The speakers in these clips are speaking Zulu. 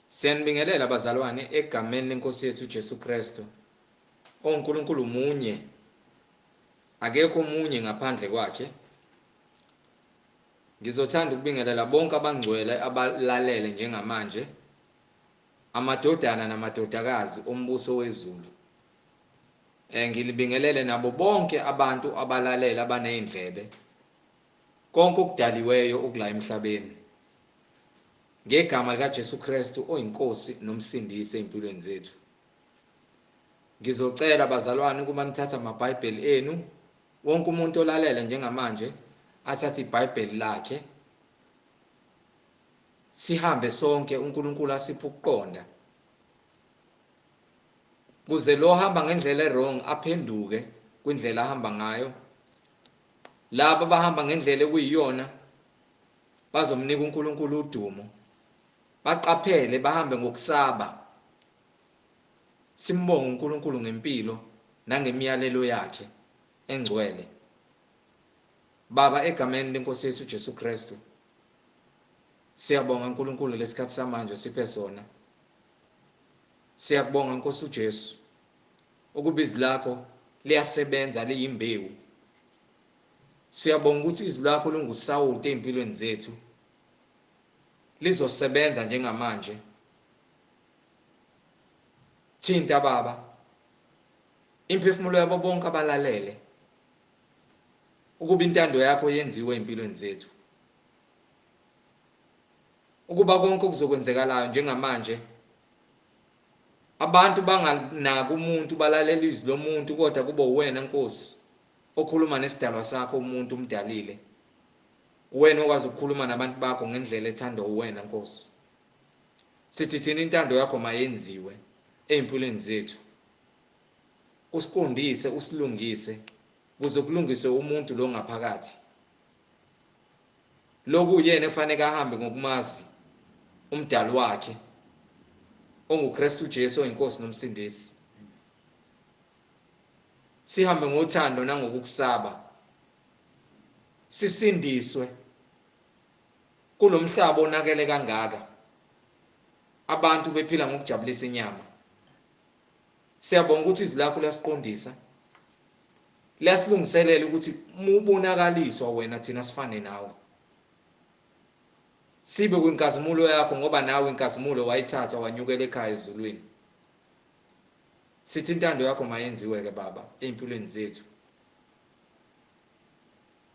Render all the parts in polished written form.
Siyanibingelela bazalwane egameni lenkosi yethu Jesu Kristu. ONkulunkulu munye. Akekho omunye ngaphandle kwakhe. Ngizothanda ukubingelela bonke abangcwele abalalele njengamanje, amadodana namadodakazi ombuso wezulu. Ngilibingelele nabo bonke abantu abalalela abanezindlebe. Konke okudaliweyo okula emhlabeni. Ngegama likaJesu Kristu oyiNkosi nomsindisi empilweni zethu. Ngizocela bazalwane ukuba nithathe amaBhayibheli enu, wonke umuntu olalele njengamanje athathe iBhayibheli lakhe. Sihambe sonke uNkulunkulu asiphe ukuqonda. Kuze lo hamba ngendlela ewrong aphenduke kwindlela ahamba ngayo. Laba abahamba ngendlela ekuyiyona bazomnika uNkulunkulu udumo. Baqaphele bahambe ngokusaba. Simbonge uNkulunkulu ngempilo nangemiyalelo yakhe engcwele. Baba, egameni lenkosi yethu Jesu Kristu, siyabonga uNkulunkulu lesikhathi samanje siphe sona. Siyakubonga Nkosi uJesu ukuba izwi lakho liyasebenza liyimbewu. Siyabonga ukuthi izwi lakho lingusawoti empilweni zethu. Lizosebenza njengamanje. Thinta Baba imphefumulo yabo bonke abalalele ukuba intando yakho yenziwe empilweni zethu. Ukuba konke okuzokwenzekalayo njengamanje abantu banganaki umuntu, balalela izwi lomuntu, kodwa kube uwena Nkosi okhuluma nesidalwa sakho umuntu umdalile. Wena okwazi ukukhuluma nabantu bakho ngendlela ethandwa uwena Nkosi. Sithi thina intando yakho mayenziwe ey'mpilweni zethu. Usiqondise, usilungise kuze kulungiswe umuntu lo ngaphakathi. Lokhu uyena ekufanele ahambe ngokumazi umdali wakhe onguKristu Jesu oyinkosi nomsindisi. Sihambe ngothando nangokukusaba. Sisindiswe kulomhlaba onakele kangaka. Abantu bephila ngokujabulisa inyama. Siyabonga ukuthi izwi lakho liyasiqondisa. Liyasilungiselela ukuthi mubonakaliswa wena thina sifane nawe. Sibe kwinkazimulo yakho ngoba nawe inkazimulo wayithatha wanyukela ekhaya ezulwini. Sithi intando yakho mayenziwe ke Baba empilweni zethu.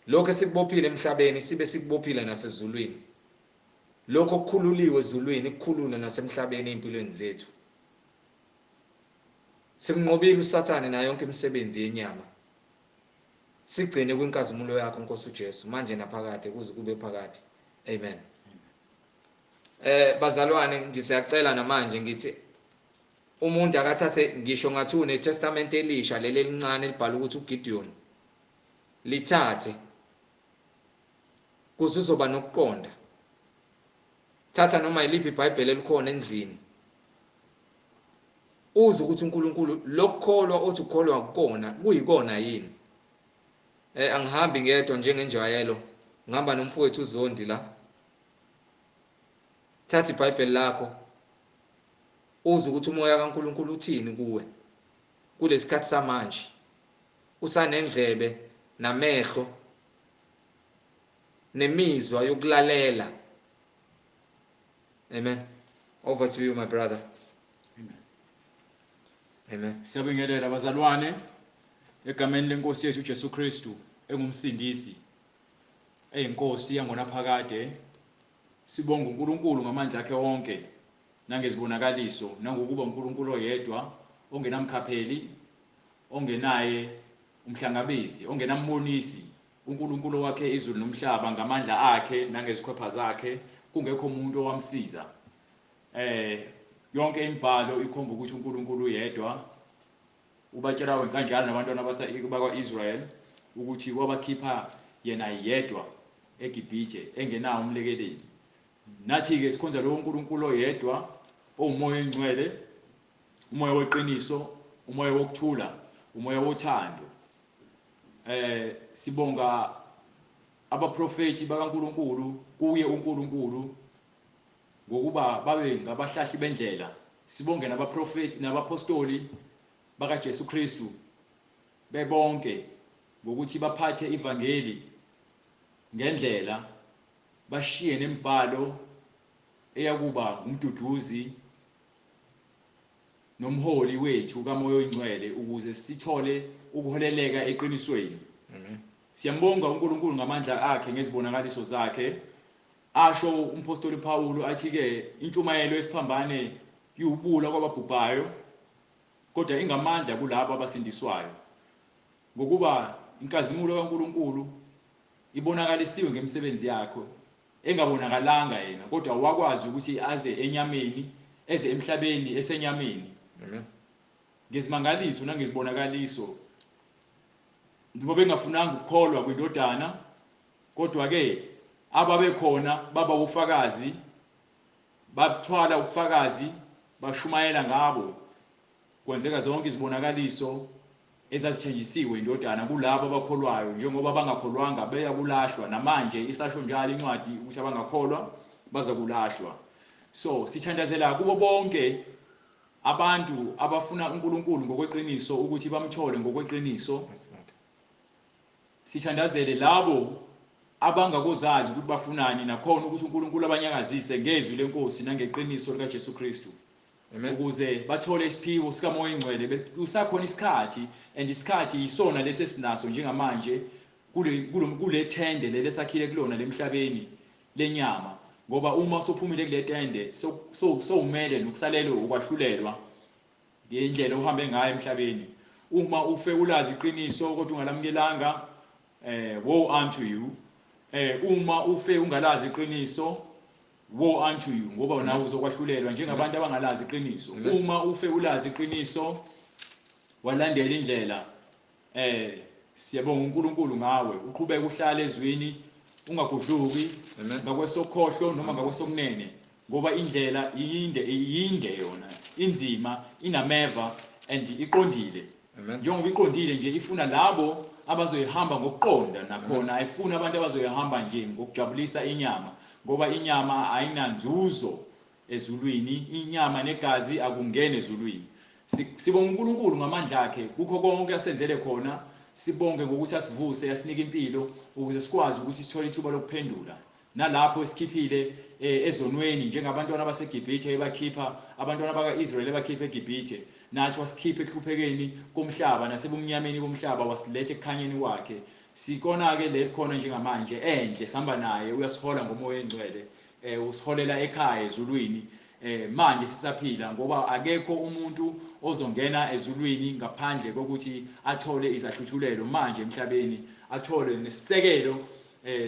Lokho esikubophile emhlabeni sibe sikubophile nasezulwini. Lokho okukhululiwe ezulwini kukhulule nasemhlabeni empilweni zethu. Simnqobile uSathane nayo yonke imisebenzi yenyama. Sigcine kwinkazimulo yakho Nkosi uJesu manje naphakade kuze kube phakade. Amen. Bazalwane ngisiyacela namanje ngithi umuntu akathathe ngisho ngathi uneTestament elisha leli elincane elibhala ukuthi uGideon, lithathe kuze uzoba nokuqonda. Thatha noma yiliphi iBhayibheli elikhona endlini. Uze ukuthi uNkulunkulu lokukholwa othi ukholwa kukona kuyikona yini. Angihambi ngedwa njengenjwayelo, ngihamba nomfowethu uZondi la. Thatha iBhayibheli lakho uze ukuthi umoya kaNkulunkulu uthini kuwe kulesikhathi samanje. Usanendlebe namehlo nemizwa yokulalela. Amen. Over to you my brother. Amen. Amen. Siyabingelela bazalwane egameni lenkosi yethu uJesu Kristu engumsindisi eyinkosi yangonaphakade. Sibonga uNkulunkulu ngamandla akhe wonke nangezibonakaliso nangokuba uNkulunkulu oyedwa ongenamkhapheli, ongenaye umhlangabezi, ongenambonisi, uNkulunkulu wakhe izulu nomhlaba ngamandla akhe nangezikhwepha zakhe, kungekho umuntu owamsiza. Yonke imibhalo ikhomba ukuthi uNkulunkulu uyedwa. Ubatshela kanjalo nabantwana bakwa-Israel ukuthi wabakhipha yena yedwa eGibhithe engenawo umlekeleli. Nathi-ke sikhonza lowo uNkulunkulu oyedwa owumoya oyingcwele, umoya weqiniso, umoya wokuthula, umoya wothando. Sibonga abaprofethi bakaNkulunkulu, kuye uNkulunkulu ngokuba babe ngabahlahli bendlela. Sibonge nabaprofeti nabapostoli bakaJesu Kristu bebonke ngokuthi baphathe ivangeli ngendlela, bashiye nemibhalo eyakuba umduduzi nomholi wethu kaMoya oyiNgcwele ukuze sithole ukuholeleka eqinisweni. Amen. Siyambonga uNkulunkulu ngamandla akhe ngezibonakaliso zakhe. Asho umpostoli Paulo athi ke intshumayelo esiphambane iwubula kwababhubhayo, kodwa ingamandla kulabo abasindiswayo, ngokuba inkazimulo kaNkulunkulu ibonakalisiwe ngemisebenzi yakho engabonakalanga yena, kodwa wakwazi ukuthi aze enyameni, eze emhlabeni esenyameni. Amen. Ngezimangaliso nangezibonakaliso, njengoba bengafunanga ukukholwa kwindodana, kodwa ke ababekhona baba ufakazi, bathwala ubufakazi, bashumayela ngabo. Kwenzeka zonke izibonakaliso ezazithenjisiwe indodana kulabo abakholwayo, njengoba bangakholwanga beya kulahlwa. Namanje isasho njalo incwadi ukuthi abangakholwa baza kulahlwa. So sithandazela kubo bonke abantu abafuna uNkulunkulu ngokweqiniso ukuthi bamthole ngokweqiniso. Yes, Lord. Sithandazele labo abangakozazi ukuthi bafunani, nakhona ukuthi uNkulunkulu abanyakazise ngezwi lenkosi nangeqiniso likaJesu Kristu. Amen. Ukuze bathole isiphiwo sikaMoya oNgcwele. Kusakhona isikhathi, and isikhathi yisona lesi esinaso njengamanje kule tende leli esakhile kulona lemhlabeni lenyama, ngoba uma usuphumile kule tende sowumele nokusalelwa ukwahlulelwa ngendlela ohambe ngayo emhlabeni. Uma ufe ulazi iqiniso kodwa ungalamukelanga, woe unto you. Uma ufe ungalazi iqiniso, woe unto you, ngoba nawe uzokwahlulelwa njengabantu abangalazi iqiniso. Uma ufe ulazi iqiniso walandela indlela, siyabonga uNkulunkulu ngawe, uqhubeke uhlale ezwini, ungagudluki ngakwesokhohlo noma ngakwesokunene, ngoba indlela iyinde yona, inzima, inameva and iqondile. Njengoba iqondile nje ifuna labo abazoyihamba ngokuqonda, nakhona ayifuni abantu abazoyihamba nje ngokujabulisa inyama, ngoba inyama ayinanzuzo ezulwini, inyama negazi akungene ezulwini. Sibonga uNkulunkulu ngamandla akhe kukho konke asenzele khona. Sibonge ngokuthi asivuse, asinike impilo ukuze sikwazi ukuthi sithole ithuba lokuphendula. Nalapho esikhiphile ezonweni njengabantwana baseGibhithe ebakhipha, abantwana baka-Israyeli ebakhipha eGibhithe, nathi wasikhipha ekuhluphekeni komhlaba nasebumnyameni bomhlaba, wasiletha ekukhanyeni kwakhe. Sikona-ke lesikhona njengamanje enhle, sihamba naye, uyasihola ngoMoya oNgcwele, usiholela ekhaya ezulwini. Manje sisaphila, ngoba akekho umuntu ozongena ezulwini ngaphandle kokuthi athole izahluthulelo manje emhlabeni, athole nesisekelo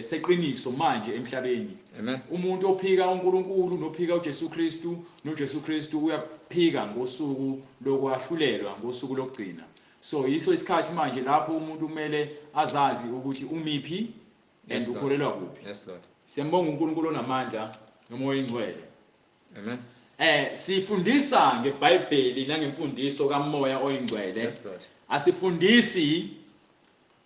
seqiniso manje emhlabeni. Amen. Umuntu ophika uNkulunkulu nophika uJesu Kristu, noJesu Kristu uyaphika ngosuku lokwahlulelwa, ngosuku lokugcina. So yiso isikhathi manje lapho umuntu kumele azazi ukuthi umiphi and Yes, Lord. ukholelwa kuphi. Yes, Lord. Siyambonga uNkulunkulu onamandla noMoya oNgcwele. Amen. Sifundisa ngeBhayibheli nangemfundiso kaMoya oyiNgcwele. Yes, Lord. Asifundisi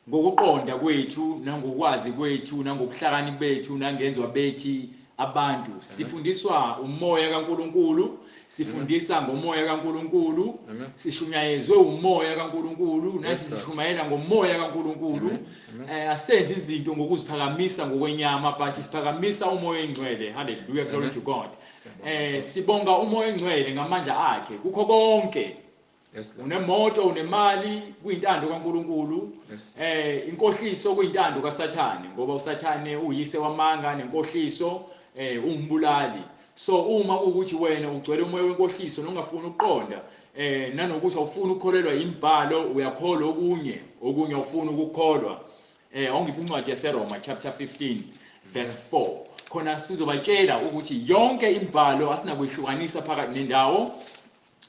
ngokuqonda kwethu nangokwazi kwethu nangobuhlakani bethu nangenzwa bethi abantu. Sifundiswa uMoya kaNkulunkulu, sifundisa ngoMoya kaNkulunkulu, Amen. sishunyayezwe uMoya kaNkulunkulu, nathi Yes, Lord. sishumayela ngoMoya kaNkulunkulu. Amen. Amen. Asenze izinto ngokuziphakamisa ngokwenyama, but siphakamisa uMoya oNgcwele. Hallelujah, glory Amen. to God. Siyabonga. Sibonga uMoya oNgcwele ngamandla akhe kukho konke. Yes, Lord. Unemoto, unemali, kuyintando kaNkulunkulu. Yes. Inkohliso kuyintando kaSathane, ngoba uSathane uyise wamanga nenkohliso, umbulali. So uma ukuthi wena ugcwele umoya wenkohliso nongafuni ukuqonda, nanokuthi awufuni ukukholelwa imibhalo, uyakholwa okunye, okunye awufuni ukukholwa. Awungiphi incwadi yaseRoma chapter 15 verse 4. Khona sizobatshela ukuthi yonke imibhalo asinakuyihlukanisa phakathi nendawo,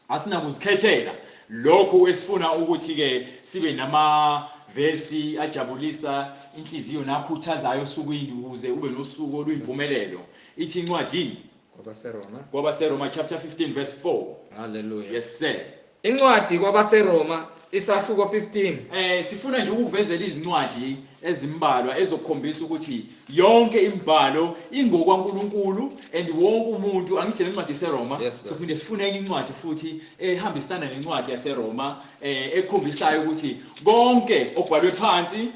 asinakuzikhethela. Lokhu esifuna ukuthi ke sibe namavesi ajabulisa inhliziyo nakhuthazayo osukwini ukuze ube nosuku oluyimpumelelo. Ithi incwadi KwabaseRoma. KwabaseRoma chapter 15 verse 4. Hallelujah. Yes sir. Incwadi kwabaseRoma isahluko 15. Sifuna nje ukuvezela izincwadi ezimbalwa ezokukhombisa ukuthi yonke imibhalo ingokwaNkulunkulu and wonke umuntu angithi lencwadi yaseRoma. Yes, Lord. Sophinde sifune enye incwadi futhi ehambisana nencwadi yaseRoma ekhombisayo ukuthi konke okubhalwe phansi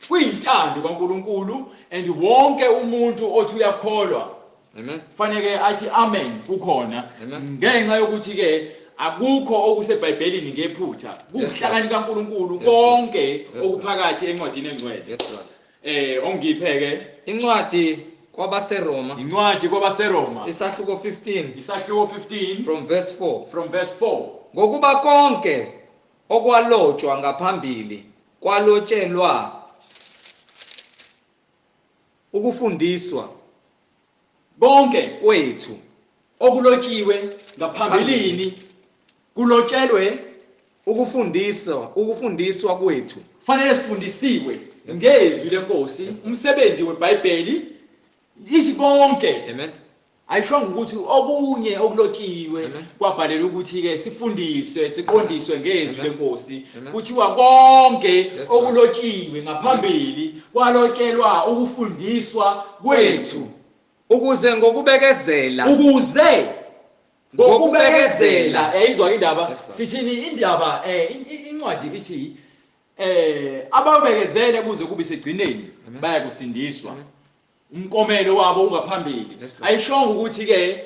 kuyintando kaNkulunkulu and wonke umuntu othi uyakholwa Amen. fanele athi amen kukhona. Amen. Ngenxa yokuthi ke akukho okuseBhayibhelini ngephutha, kuhlakani kaNkulunkulu Yes, Lord. konke Yes, Lord. okuphakathi encwadini engcwele. Yes, Lord. Ongiphe ke Incwadi kwabaseRoma incwadi kwabaseRoma isahluko 15 isahluko 15 from verse 4. from verse 4. Ngokuba konke okwalotshwa ngaphambili kwalotshelwa ukufundiswa Konke kwethu okulotshiwe ngaphambilini kulotshelwe ukufundiswa kwethu. Fanele sifundisiwe Yes. ngezwi lenkosi. Yes. Umsebenzi weBhayibheli ithi konke. Amen. Ayishongo ukuthi okunye okulotshiwe Amen. kwabhalelwa ukuthi ke sifundiswe siqondiswe ngezwi Amen. lenkosi. Amen. Kuthiwa konke Yes, Lord. okulotshiwe ngaphambili kwalotshelwa ukufundiswa kwethu Ukuze ngokubekezela ukuze ngokubekezela. Yayizwa indaba. Yes, Lord. Sithini indaba? Incwadi ithi ababekezele kuze kube segcineni Amen. bayakusindiswa. Amen. Umkomelo wabo ungaphambili. Yes, Lord. Ayishongo ukuthi ke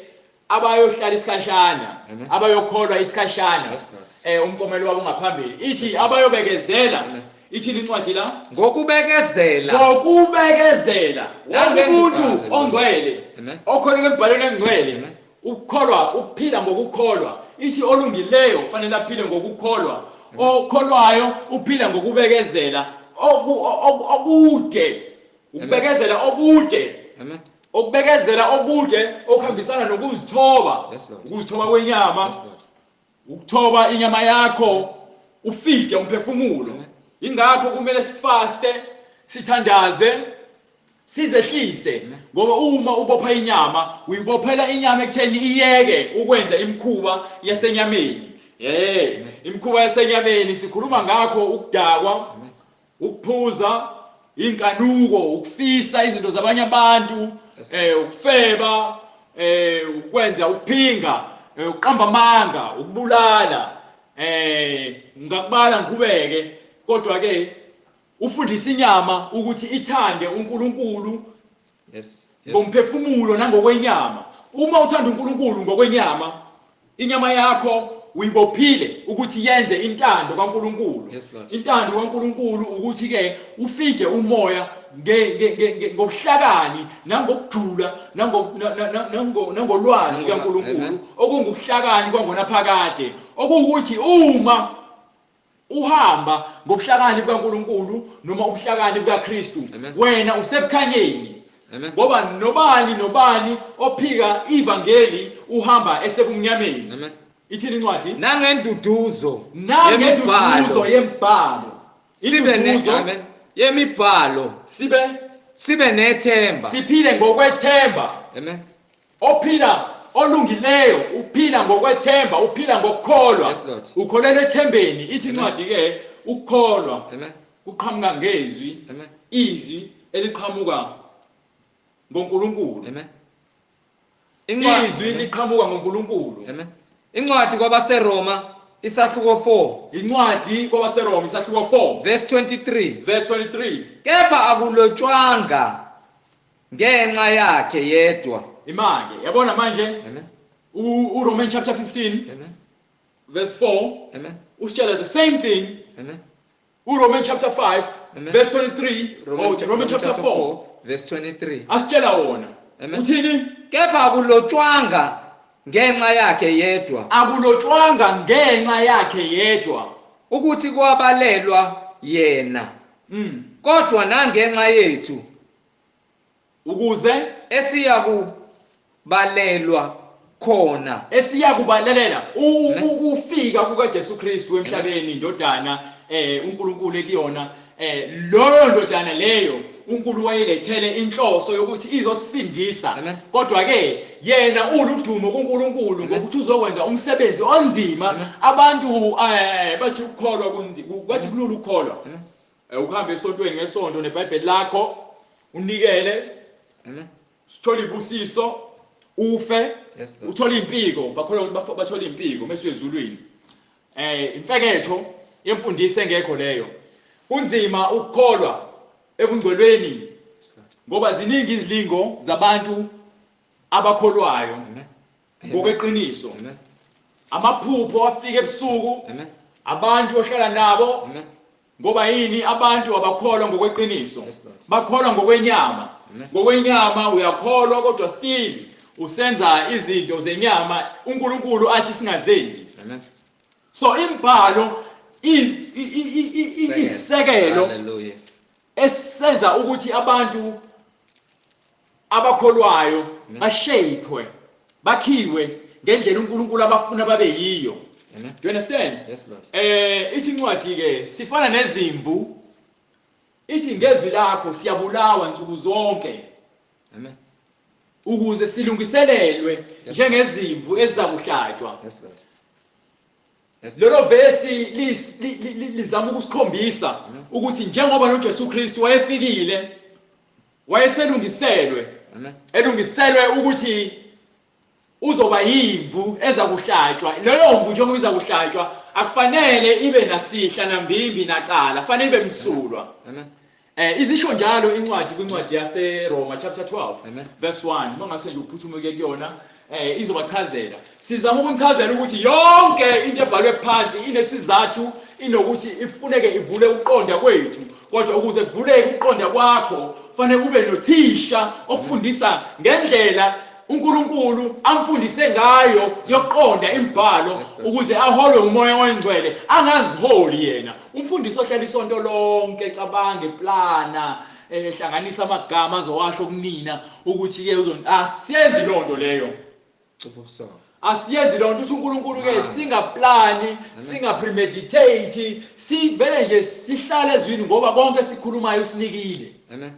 abayohlala isikhashana, Amen. abayokholwa isikhashana, Yes, Lord. umkomelo wabo ungaphambili. Ithi Yes, Lord. abayobekezela. Amen. Ithi incwadi la ngokubekezela ngokubekezela wonke umuntu Hallelujah. ongcwele Amen. okholelwa embhalweni engcwele Amen. ukukholwa uphila ngokukholwa. Ithi olungileyo kufanele aphile ngokukholwa, okholwayo uphila ngokubekezela okude, ukubekezela okude. Amen. Ukubekezela okude okuhambisana nokuzithoba. Yes, Lord. Ukuzithoba kwenyama. Yes, Lord. Ukuthoba inyama yakho ufide umphefumulo. Amen. Ingakho kumele sifaste, sithandaze, sizehlise, Amen. ngoba uma ubopha inyama uyibophela inyama ekutheni iyeke ukwenza imikhuba yasenyameni. Imikhuba yasenyameni sikhuluma ngakho ukudakwa, Amen. ukuphuza, inkanuko, ukufisa izinto zabanye abantu, Yes. ukufeba, ukwenza ukuphinga, ukuqamba amanga, ukubulala, ngakubala ngiqhubeke. Kodwa ke ufundisa inyama ukuthi ithande uNkulunkulu Yes. Yes. ngomphefumulo nangokwenyama. Uma uthanda uNkulunkulu ngokwenyama, inyama yakho uyibophile ukuthi yenze intando kaNkulunkulu. Yes, Lord. Intando kaNkulunkulu ukuthi ke ufide umoya ngobuhlakani nangokujula nangolwazi kaNkulunkulu, Amen. okungubuhlakani kwangonaphakade, okuwukuthi uma uhamba ngobuhlakani bukaNkulunkulu noma ubuhlakani bukaKristu, Amen. wena usebukhanyeni. Amen. Ngoba nobani ophika ivangeli uhamba esebumnyameni. Amen. Ithini incwadi? Nangenduduzo Nangenduduzo yemibhalo. sibe ne Induduzo Amen. Yemibhalo sibe sibe nethemba. Siphile ngokwethemba. Amen. Ophila olungileyo uphila ngokwethemba, uphila ngokukholwa. Yes, Lord. Ukholelwa ethembeni. Ithi incwadi ke ukukholwa Amen. kuqhamuka ngezwi. Amen. Izwi eliqhamuka ngoNkulunkulu. Amen. Izwi liqhamuka ngoNkulunkulu. Amen. Incwadi kwabaseRoma isahluko 4 Incwadi kwabaseRoma isahluko 4 verse 23. Verse 23. Kepha akulotshwanga ngenxa yakhe yedwa. Imake yabona manje. Amen. uRoman chapter 15 Amen. verse 4 Amen. usitshela the same thing. Amen. uRoman chapter 5 Amen. verse 23. Roman chapter 4 verse 23. Asitshela wona. Amen. Uthini? Kepha akulotshwanga ngenxa yakhe yedwa Akulotshwanga ngenxa yakhe yedwa ukuthi kwabalelwa yena, kodwa nangenxa yethu ukuze esiya kubalelwa khona esiya kubalalela ukufika kukaJesu Kristu emhlabeni, indodana uNkulunkulu ekuyona, loyo ndodana leyo uNkulunkulu wayelethele inhloso yokuthi izosindisa. Kodwa ke yena uludumo kuNkulunkulu ngokuthi uzokwenza umsebenzi onzima. Abantu bathi ukukholwa kunzima, bathi kulula ukukholwa. Ukuhamba esontweni ngesonto neBhayibheli lakho unikele, sithole ibusiso, ufe, uthole impiko, bakholwa ukuthi bathola impiko mase ezulwini. Imfeketho yemfundiso engekho leyo. Kunzima ukukholwa ebungcwelweni ngoba ziningi izilingo zabantu abakholwayo ngokweqiniso. Amaphupho afika ebusuku, abantu ohlala nabo, ngoba yini? Abantu abakholwa ngokweqiniso, bakholwa ngokwenyama. Ngokwenyama uyakholwa kodwa still usenza izinto zenyama uNkulunkulu athi singazenzi. So imbhalo isisekelo esenza ukuthi abantu abakholwayo bashapewe, bakhiwe ngendlela uNkulunkulu abafuna babe yiyo. Do you understand? Yes, Lord. Ithi incwadi ke sifana nezimvu, ithi ngezwi lakho siyabulawa nsuku zonke. Amen. Ukuze silungiselelwe njengezimvu ezizakuhlatshwa. Yes, Lord. Lelo vesi lizama ukusikhombisa ukuthi njengoba noJesu Kristu wayefikile, wayeselungiselwe, elungiselwe ukuthi uzoba yimvu ezakuhlatshwa. Leyo mvu njengoba izakuhlatshwa akufanele ibe nasihla nambimbi nacala, fanele ibe msulwa. Izisho njalo incwadi kwincwadi yaseRoma chapter 12 verse 1. Mangase nje uphuthume kuyona, izobachazela. Sizama ukunichazela ukuthi yonke into ebhalwe phansi inesizathu, inokuthi ifuneke ivule ukuqonda kwethu. Kodwa ukuze kuvuleke ukuqonda kwakho fanele kube nothisha okufundisa ngendlela uNkulunkulu amfundise ngayo yokuqonda imibhalo, ukuze aholwe uMoya oNgcwele, angaziholi yena. Umfundisi ohlala isonto lonke cabange plana, ehlanganisa amagama azowasho kunina ukuthi ke asiyenzi lonto leyo. Asiyenzi lonto ukuthi uNkulunkulu ke singaplani, singapremeditate, sivele nje sihlale ezwini ngoba konke sikhulumayo usinikile. Amen.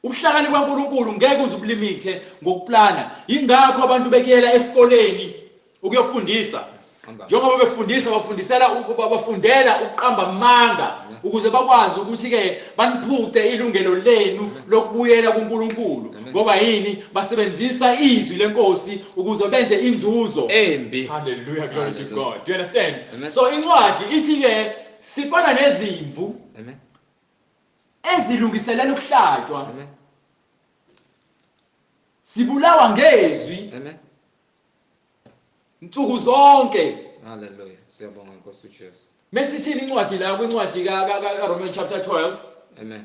Ubuhlakani bukaNkulunkulu ngeke uzubulimithe ngokuplana. Ingakho abantu bekuyela esikoleni ukuyofundisa. Njengoba befundisa bafundisela bafundela ukuqamba amanga ukuze bakwazi ukuthi ke baniphuce ilungelo lenu lokubuyela kuNkulunkulu. Ngoba yini? Basebenzisa izwi lenkosi ukuze benze inzuzo embi. Hallelujah, glory to God. Do you understand? Amen. So incwadi ithi ke sifana nezimvu. Amen. Ezilungiselela ukuhlatshwa. Amen. Sibulawa ngezwi. Amen. Nsuku zonke. Hallelujah. Siyabonga Nkosi Jesu. Mesithini incwadi la kwincwadi ka Romans chapter 12. Amen.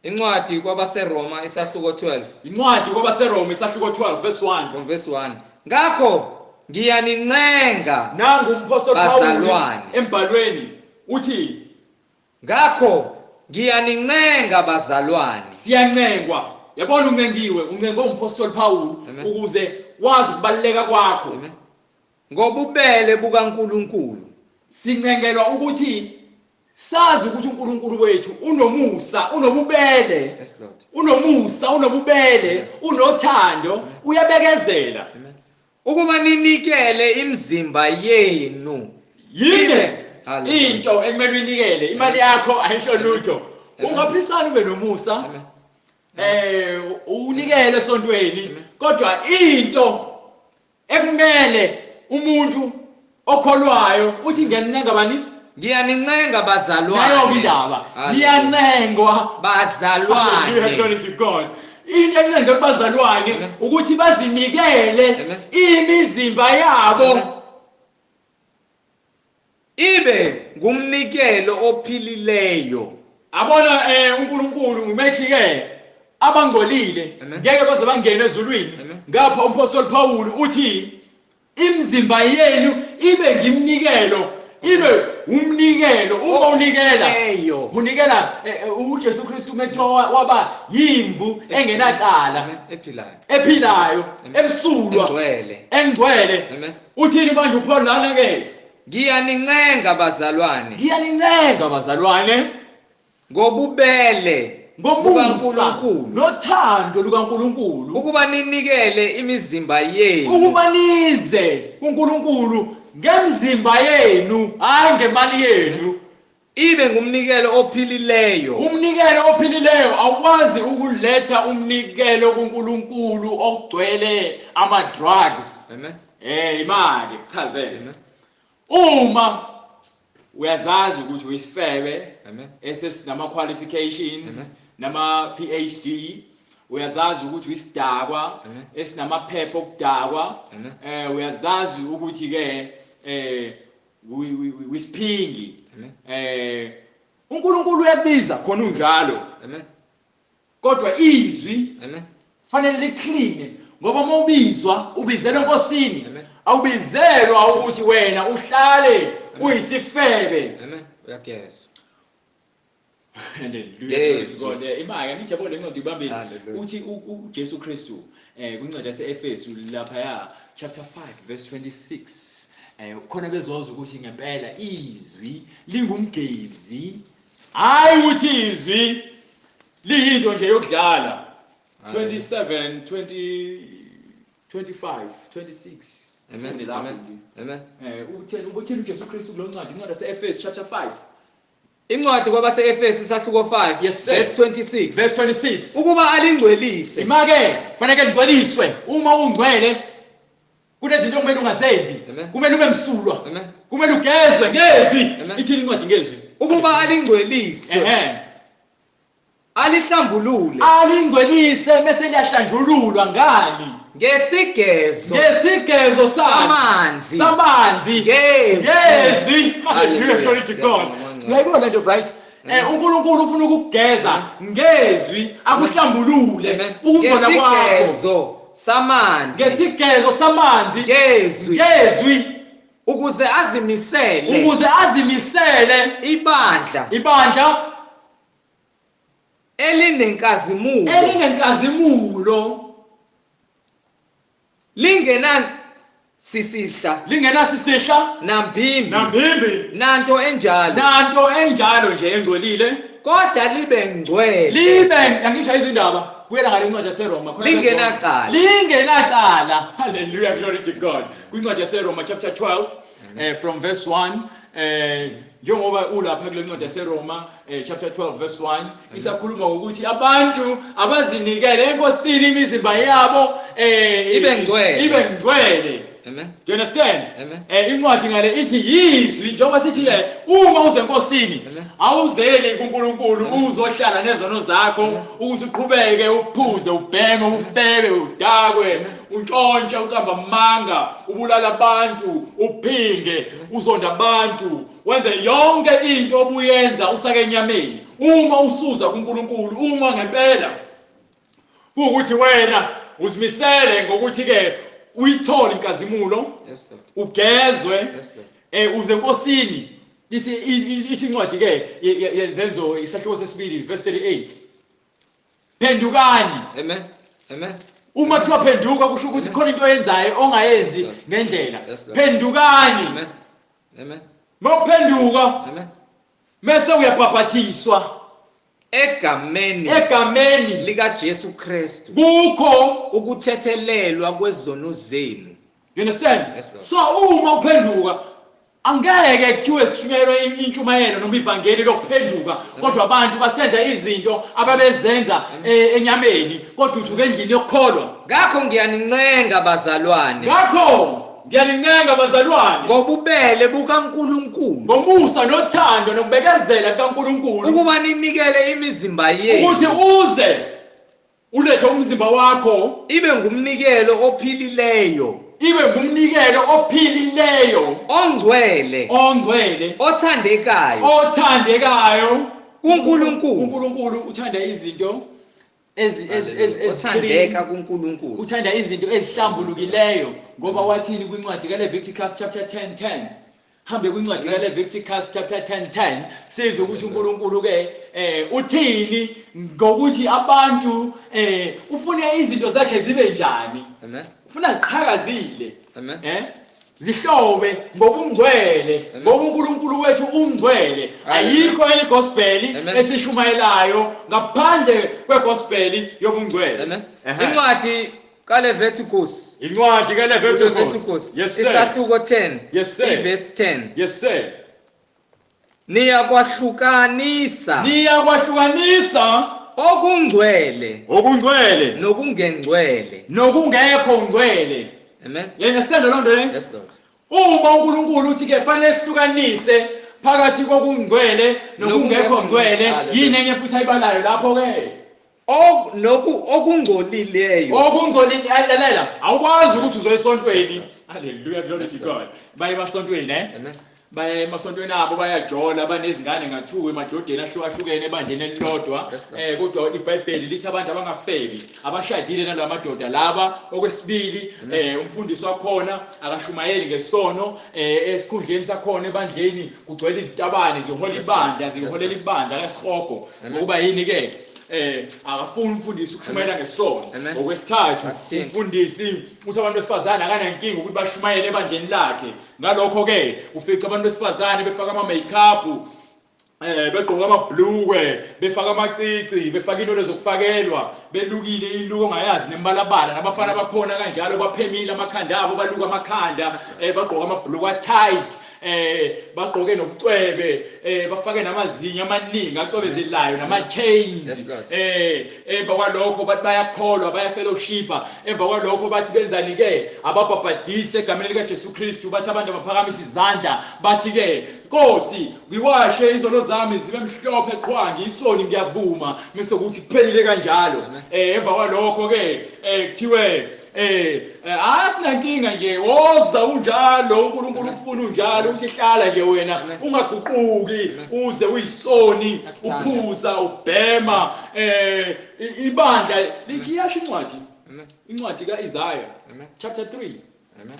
Incwadi kwabaseRoma isahluko 12. Incwadi kwabaseRoma isahluko 12 verse 1. From verse 1. Ngakho ngiyanincenga. Nangu umpostoli Paul embhalweni uthi ngakho ngiyanincenga bazalwane. Siyancengwa. Yabona uncengiwe, uncengwe umpostoli Paul ukuze wazi ukubaluleka kwakho. Amen. Ngobubele bukaNkulunkulu sincengelwa ukuthi sazi ukuthi uNkulunkulu wethu unomusa, unobubele. Yes, Lord. Unomusa, unobubele, unothando, uyabekezela. Amen. Ukuba ninikele imizimba yenu. Yini into ekumele uyinikele? Imali yakho ayisho lutho. Ungaphisana ube nomusa. Unikele esontweni, kodwa into ekumele umuntu okholwayo uthi ngiyanincenga bani? Ngiyanincenga bazalwane. Nayo indaba. Niyancengwa bazalwane. Glory to God. Into encenga kubazalwane ukuthi bazinikele imizimba yabo ibe ngumnikelo ophilileyo. Abona uNkulunkulu umethi ke abangcolile ngeke baze bangene ezulwini. Ngapha umpostoli Paul uthi imizimba yenu ibe ngimnikelo, ibe umnikelo. Uma unikela Leyo. unikela uJesu Kristu methiwa waba yimvu engenacala, Amen. Ephilayo. ephilayo, emsulwa, Engcwele. engcwele. Amen. Uthini manje uPaul lana ke? Ngiyanincenga bazalwane Ngiyanincenga bazalwane ngobubele ngomusa bukaNkulunkulu nothando lukaNkulunkulu ukuba ninikele imizimba yenu ukuba nize kuNkulunkulu ngemzimba yenu, hayi ngemali yenu. Ibe ngumnikelo ophilileyo. Umnikelo ophilileyo. Awukwazi ukuletha umnikelo kuNkulunkulu ogcwele ama drugs. Amen. Imali kuchazele. Amen. Uma uyazazi ukuthi uyisifebe Amen. esesinama qualifications, Amen. nama PhD, uyazazi ukuthi uyisidakwa Amen. esinamaphepha okudakwa, Amen. uyazazi ukuthi ke wisiphingi, Amen. uNkulunkulu uyakubiza khona unjalo, Amen. kodwa izwi Amen. fanele liclean, ngoba uma ubizwa ubizelwe enkosini, Amen. awubizelwa ukuthi wena uhlale uyisifebe. Amen. Uyagezwa. Hallelujah. Yesu. God, imali angithi yabo le ncwadi ibambile. Hallelujah. Uthi uJesu Kristu kwincwadi yaseEfesu lapha chapter 5 verse 26, khona bezoza ukuthi ngempela izwi lingumgezi, hayi ukuthi izwi liyinto nje yokudlala. 27 20 25 26. Amen. Funde lapho Amen. nje. Amen. Utheni uJesu Kristu kulo ncwadi, incwadi yaseEfesu chapter 5 Incwadi kwabaseEfesu isahluko 5 Yes, sir. verse 26 verse 26 ukuba alingcwelise. Ima-ke fanele ngcweliswe. Uma ungcwele kunezinto okumele ungazenzi. Amen. Kumele ube msulwa, Amen. kumele ugezwe ngezwi. Amen. Ithini incwadi ngezwi? Ukuba alingcwelise, Ehhe. alihlambulule Alingcwelise mese liyahlanjululwa ngani? ngesigezo Ngesigezo samanzi samanzi ngezwi. ngezwi. Hallelujah, glory to God. Siyabonga, Mangcwele. Uyayibona lento, right? uNkulunkulu ufuna ukugeza ngezwi, akuhlambulule Amen. ukungcola kwakho Ngesigezo samanzi ngesigezo samanzi ngezwi ngezwi, ukuze azimisele ukuze azimisele ibandla ibandla elinenkazimulo elinenkazimulo, lingena sisihla lingenasisihla nambimbi nambimbi nanto enjalo, nanto enjalo nje engcolile, kodwa libe ngcwele libe angisho izindaba. Buyela ngale ncwadi yaseRoma khona Lingenacala. lingenacala. Hallelujah, glory to God. Kwincwadi yaseRoma chapter 12 from verse 1, njengoba ulapha kule ncwadi yaseRoma chapter 12 verse 1, isakhuluma ngokuthi abantu abazinikele enkosini imizimba yabo Ibe ngcwele. ibe ngcwele. Amen. Do you understand? Amen. Incwadi ngale ithi yizwi, njengoba sithi ke uma uze enkosini Amen. awuzeli kuNkulunkulu uzohlala nezono zakho ukuthi uqhubeke uphuze, ubheme, ufebe, udakwe, untshontshe, uqamba amanga, ubulala abantu, uphinge, uzonda abantu, wenze yonke into obuyenza usake enyameni. Uma usuza kuNkulunkulu, uma ngempela kuwukuthi wena uzimisele ngokuthi ke uyithole inkazimulo, Yes, Lord. ugezwe, Yes, Lord. uze enkosini. Ithi ithi incwadi ke yezenzo isahluko sesibili verse 38, phendukani. Amen. Amen. Uma kuthiwa phenduka kusho ukuthi khona into oyenzayo ongayenzi Yes, Lord. ngendlela. Yes, Lord. Phendukani. Amen. Amen. Mawuphenduka Amen. mese uyabhabhathiswa Egameni egameni lika Jesu Kristu kukho ukuthethelelwa kwezono zenu. You understand? Yes, Lord. So uma uphenduka angeke kuthiwe sithunyelwe intshumayelo noma ivangeli lokuphenduka, kodwa abantu basenza izinto ababezenza enyameni, kodwa uthuke endlini yokukholwa. Ngakho ngiyanincenga bazalwane Ngakho ngiyanincenga bazalwane ngobubele bukaNkulunkulu ngomusa nothando nokubekezela kukaNkulunkulu ukuba ninikele imizimba ukuthi yenu uze ulethe umzimba wakho ibe ngumnikelo ophilileyo, ibe ngumnikelo ophilileyo, ongcwele, ongcwele, othandekayo othandekayo kuNkulunkulu. uNkulunkulu uthanda izinto Othandeka kuNkulunkulu. uthanda izinto ezihlambulukileyo, ngoba wathini kwincwadi kaLeviticus chapter 10:10, Hambe kwincwadi kaLeviticus chapter 10:10 sizwe ukuthi uNkulunkulu ke uthini ngokuthi abantu ufuna izinto zakhe zibe njani. Amen. Ufuna ziqhakazile. Amen. Zihlobe ngobungcwele, ngoba uNkulunkulu wethu ungcwele. Ayikho enye gospel esishumayelayo ngaphandle kwegospel yobungcwele. Amen. Incwadi kaLeviticus. Incwadi kaLeviticus. Yes sir. Isahluko 10. Yes sir. Verse 10. Yes sir. Niyakwahlukanisa. Niyakwahlukanisa okungcwele. Okungcwele nokungengcwele. Nokungekho ngcwele. Amen. You understand lo nto le? Yes Lord. Uma uNkulunkulu uthi ke fanele sihlukanise phakathi kokungcwele nokungekho ngcwele, yini enye futhi ayibalayo lapho ke? Okungcolileyo. Okungcolile, lalela, awukwazi ukuthi uzoya esontweni. Hallelujah, glory to God. Baye emasontweni, Amen. Baye emasontweni abo bayajola, banezingane nga2 emadodeni ahlukahlukene ebandleni elilodwa. Kodwa iBhayibheli lithi abantu abangafeli, abashadile nalamadoda laba. Okwesibili, umfundisi wakhona akashumayeli ngesono, esikhundleni sakhona ebandleni kugcwele izitabane zihola ibandla, ziholela ibandla lesihogo. Ngokuba yini ke? Akafuni umfundisi ukushumayela ngesono. Okwesithathu, umfundisi uthi abantu besifazane akanankinga ukuthi bashumayele ebandleni lakhe. Ngalokho ke ufica abantu besifazane befaka ama makeup, begqoka amabhlukwe, befaka amacici, befaka into lezokufakelwa, belukile iluko ongayazi nembalabala, nabafana bakhona kanjalo baphemile amakhanda abo, baluka amakhanda, bagqoka amabhlukwe tight, bagqoke nobucwebe, bafake namazinyo amaningi acwebezelayo nama chains. Emva kwalokho bathi bayakholwa, bayafellowshipa. Emva kwalokho bathi benzani ke? Ababhabhadise egameni lika Jesu Kristu, bathi abantu abaphakamisa izandla, bathi ke Nkosi ngiwashe izono zami zibe mhlophe qhwa, ngiyisoni ngiyavuma, bese kuthi kuphelile kanjalo. Emva kwalokho ke kuthiwe asinankinga nje, woza unjalo, uNkulunkulu ukufuna unjalo, usihlala nje wena ungaguquki uze uyisoni, uphuza ubhema. Ibandla lithi iyasho incwadi, incwadi kaIsaiah chapter 3. Amen.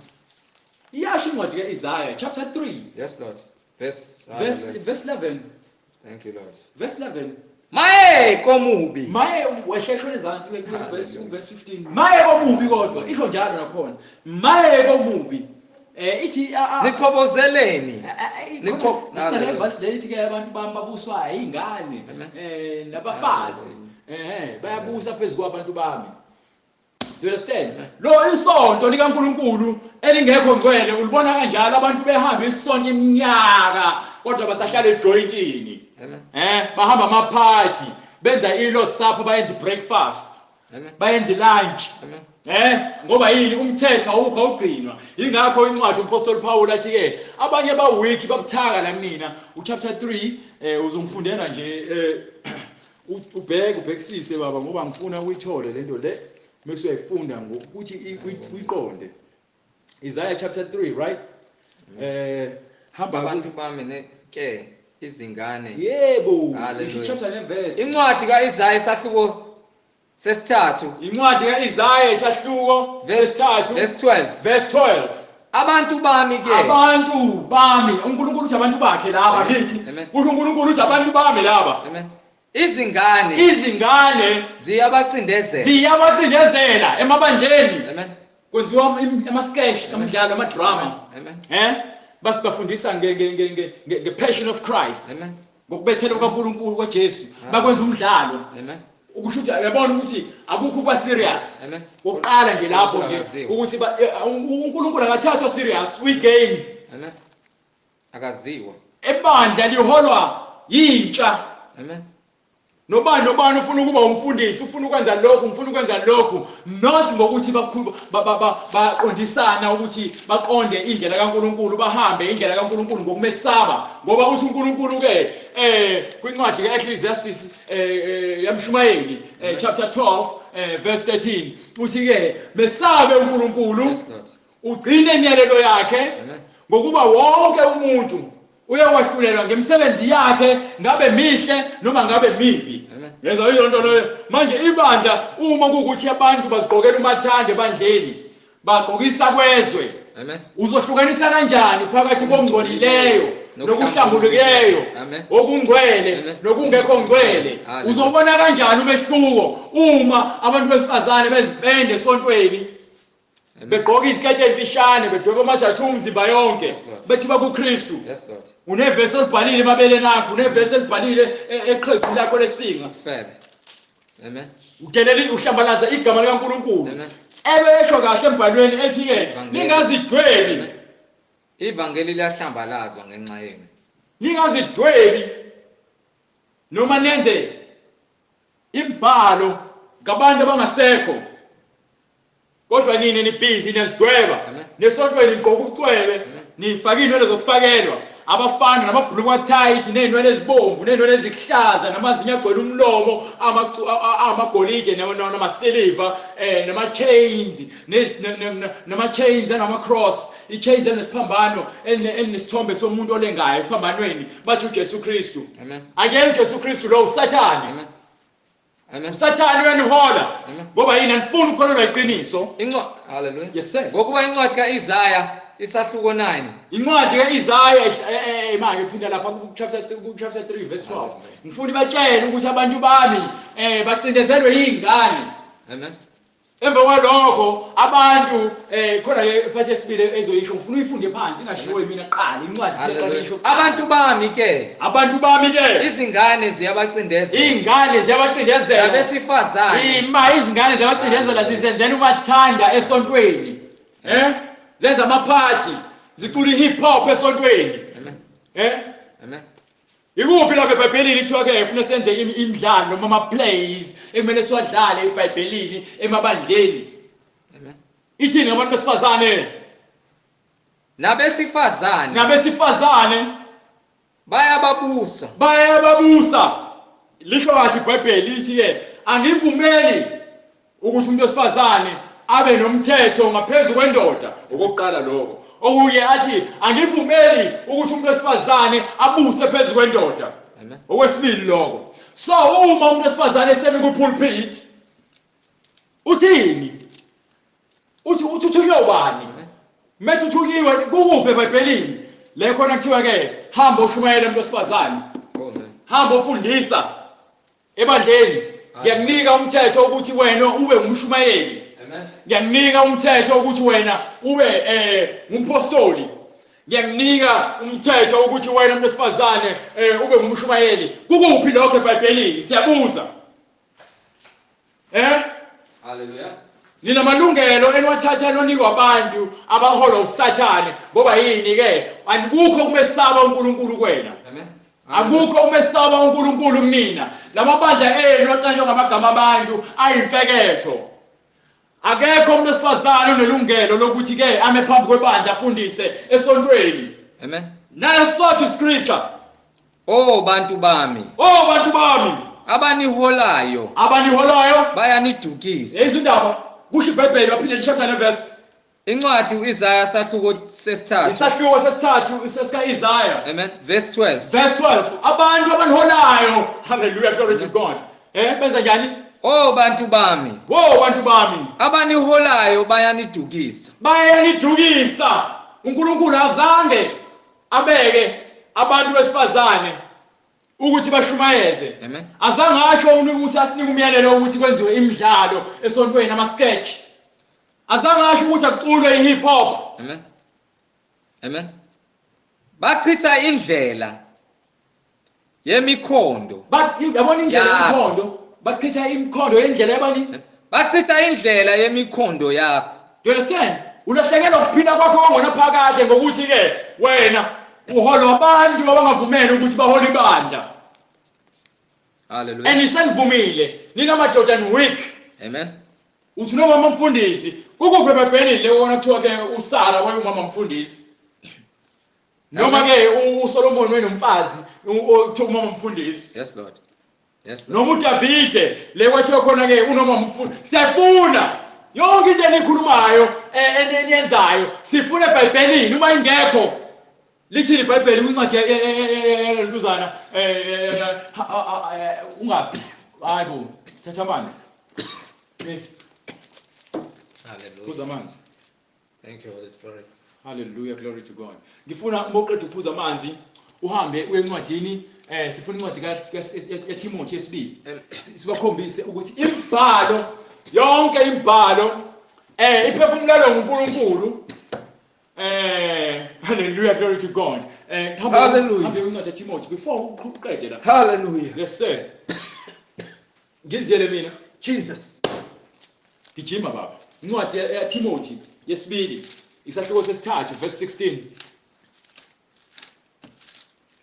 Iyasho incwadi kaIsaiah chapter 3. Yes Lord. Verse 11. Thank you Lord. Verse 11. Maye komubi. Maye wehleshwe ezantsi verse 15. Maye komubi, kodwa isho njalo nakhona. Maye komubi. Ithi nichobozeleni. Nicho verse lethi ke abantu bami babuswa izingane nabafazi. Bayabusa phezulu kwabantu bami. Do you understand? Lo isonto likaNkulunkulu elingekho ngcwele ulibona kanjalo, abantu behamba isonto iminyaka kodwa basahlala ejointini. Bahamba amaphathi, benza i-Lord's Supper, bayenza breakfast, bayenza lunch. Ngoba yini? Umthetho awukho, awugcinwa. Ingakho incwadi uMpostoli Paul athi ke abanye ba weak babuthaka la kunina. Uchapter 3 uzongifundela nje, ubheke ubhekisise baba, ngoba ngifuna uyithole lento le bese uyayifunda ngokuthi uyiqonde. Isaiah chapter 3, right? Hamba abantu bami ke izingane. Yebo, chapter neverse. Incwadi kaIsaiah isahluko sesithathu. Incwadi kaIsaiah isahluko sesithathu, verse 12. Verse 12. Abantu bami ke. Abantu bami. uNkulunkulu uthi abantu bakhe laba kithi. Usho uNkulunkulu uthi abantu bami laba. Amen. Izingane. Izingane ziyabacindezela. Ziyabacindezela emabandleni. Amen. Kwenziwa ama sketch, amidlalo, ama drama. Amen. Bafundisa nge passion of Christ. Amen. Ngokubethelwa kaNkulunkulu kwaJesu. Bakwenza umdlalo. Amen. Ukusho ukuthi uyabona ukuthi akukho kuba serious. Amen. Oqala nje lapho nje ukuthi uNkulunkulu akathathwa serious, we game. Amen. Akaziwa. Ebandla liholwa yintsha. Amen. Nobani nobani ufuna ukuba umfundisi, ufuna ukwenza lokhu, ufuna ukwenza lokhu, not ngokuthi baqondisana ukuthi baqonde indlela kaNkulunkulu, bahambe indlela kaNkulunkulu ngokumesaba. Ngoba uthi uNkulunkulu ke kwincwadi kaEcclesiastes yamshumayeli chapter 12 verse 13 uthi ke mesabe uNkulunkulu, ugcine imiyalelo yakhe, ngokuba wonke umuntu uyakwahlulelwa ngemisebenzi yakhe, ngabe mihle noma ngabe mibi. Yezwa yilonto leyo. Manje ibandla uma kuwukuthi abantu bazigqokela umathanda ebandleni, Bagqokisa kwezwe. Amen. Uzohlukanisa kanjani phakathi kongcolileyo nokuhlambulukileyo, okungcwele nokungekho ngcwele? Uzobona kanjani umehluko uma abantu besifazane bezipende esontweni, begqoka iziketi ezimfishane, bedweba ama-tattoo umzimba yonke, bethi bakuKristu? Yes Lord. Unevesi olibhalile emabeleni akho, unevesi elibhalile eqhezini lakho lesinga. Amen. Udelela, uhlambalaza igama likaNkulunkulu. Amen. Ebesho kahle embhalweni ethi-ke ningazidwebi. Ivangeli liyahlambalazwa ngenxa yenu. Ningazidwebi noma nenze imbhalo ngabantu abangasekho, kodwa nina nibhizi niyazidweba nesontweni, nigqoka ubucwebe, nifake iy'nwele zokufakelwa abafana namabhuluku athayithi, ney'nwele ezibomvu, ney'nwele ezikuhlaza, namazinyo agcwele umlomo amagolide namasiliva, nama-chains, nama-chains anama-cross, i-chains enesiphambano elinesithombe somuntu olengayo esiphambanweni, bathi uJesu Kristu. Akuyena uJesu Kristu lo, uSathane. Amen. uSathane uyanihola ngoba yini? Anifuni ukukholelwa iqiniso. Hallelujah. Yes sir. Ngokuba incwadi kaIsaya isahluko 9. Incwadi kaIsaya manje phinda lapha ku chapter 3 verse 12. Ngifuna ibatshele ukuthi abantu bami bacindezelwe yingane. Amen. Emva kwalokho abantu khona le phathi yesibili ezoyisho, ngifuna uyifunde phansi ingashiwo yimina kuqala incwadi leqala isho. Abantu bami ke, abantu bami ke, izingane ziyabacindezela, izingane ziyabacindezela, nabesifazane, ima izingane ziyabacindezela, zizenzela umathanda esontweni, zenza amaphathi, zicula hip hop esontweni. Amen. Amen. Ikuphi lapha eBhayibhelini kuthiwa ke ufuna senze imidlalo noma ama-plays ekumele siwadlale eBhayibhelini emabandleni? Amen. Ithini ngabantu besifazane? Nabesifazane. Nabesifazane bayababusa. Bayababusa. Lisho kahle iBhayibheli lithi ke angivumeli ukuthi umuntu wesifazane abe nomthetho ngaphezulu kwendoda. Okokuqala lokho. Okunye athi angivumeli ukuthi umuntu wesifazane abuse phezulu kwendoda. Amen. Okwesibili lokho. So uma umuntu wesifazane esemi ku-pulpit uthini? Uthi uthunyiwe ubani? Methi uthunyiwe kukuphi eBhayibhelini? Le khona kuthiwa ke hamba ushumayele umuntu wesifazane. Hamba ufundisa ebandleni. Ngiyakunika umthetho ukuthi wena ube ngumshumayeli. Ngiyakunika umthetho ukuthi wena ube ngumpostoli. Ngiyakunika umthetho ukuthi wena umuntu wesifazane ube ngumshumayeli. Kukuphi lokho eBhayibhelini? Siyabuza. Hallelujah. Ninamalungelo eniwathatha nonikwa abantu abaholwa uSathane, ngoba yini ke? Anikukho kumesaba uNkulunkulu kwena. Amen. Akukho umesaba uNkulunkulu kumina. Lamabandla enu aqanjwe ngamagama abantu ayimfeketho. Akekho umuntu wesifazane onelungelo lokuthi ke ame phambi kwebandla afundise esontweni. Amen. Naso scripture. Oh bantu bami. Oh bantu bami. Abaniholayo. Abaniholayo bayanidukisa. Yezwa indaba. Kusho iBhayibheli baphinde chapter neverse. Incwadi uIsaya sahluko sesithathu. Isahluko sesithathu sesika Isaya. Amen. Verse 12. Verse 12. Abantu abaniholayo. Hallelujah, glory to God. Benza njani? Oh bantu bami. Oh bantu bami. Abaniholayo bayanidukisa. Bayanidukisa. uNkulunkulu azange abeke abantu besifazane ukuthi bashumayeze. Amen. Azange asho ukuthi asinike umyalelo ukuthi kwenziwe imidlalo esontweni ama sketch. Azange asho ukuthi akuculwe i-hip hop. Amen. Amen. Bachitha indlela yemikhondo. Yabona indlela yemikhondo. Bachitha imikhondo yendlela yabani? Bachitha indlela yemikhondo yakho. Do you understand? Ulahlekelwa ukuphila kwakho kwangonaphakade ngokuthi ke wena uholwa abantu abangavumeli ukuthi bahole ibandla. Hallelujah. And isenivumile nina madoda and weak. Amen. Uthi nomama mfundisi kukuphi eBhayibhelini le wona kuthiwa ke uSara wayumama mfundisi? Noma ke uSolomon wayenomfazi okuthiwa umama mfundisi. Yes Lord. Yes. Noma uDavide le kwathiwa khona ke unoma mfundisi. Siyafuna yonke into enikhulumayo eniyenzayo sifuna eBhayibhelini uma ingekho. Lithi iBhayibheli kwincwadi yentuzana ungafi. Hayibo, thatha amanzi. Hallelujah. Phuza amanzi. Thank you, Holy Spirit. Hallelujah, glory to God. Ngifuna uma uqeda ukuphuza amanzi uhambe uye encwadini, sifuna incwadi kaTimothy yesibili. Sibakhombise ukuthi imibhalo yonke, imibhalo iphefumulelwe nguNkulunkulu. Hallelujah, glory to God. Hallelujah. Hambe incwadi kaTimothy before uqede la. Hallelujah. Yes sir. Ngiziyele mina. Jesus. Gijima baba. Incwadi yaTimothy yesibili, isahluko sesithathu, verse 16.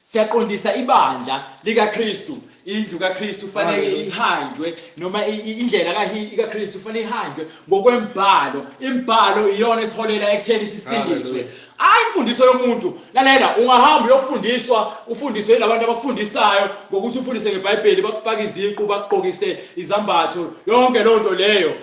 Siyaqondisa ibandla likaKristu, indlu kaKristu fanele Hallelujah. ihanjwe, noma indlela kaKristu fanele ihanjwe ngokwembhalo. Imbhalo iyona esiholela ekutheni sisindiswe. Hallelujah. Hayi imfundiso yomuntu. Lalela, ungahamba uyofundiswa, ufundiswe yilabantu abakufundisayo ngokuthi ufundise ngeBhayibheli, bakufake iziqu, bakugqokise izambatho, yonke loo nto leyo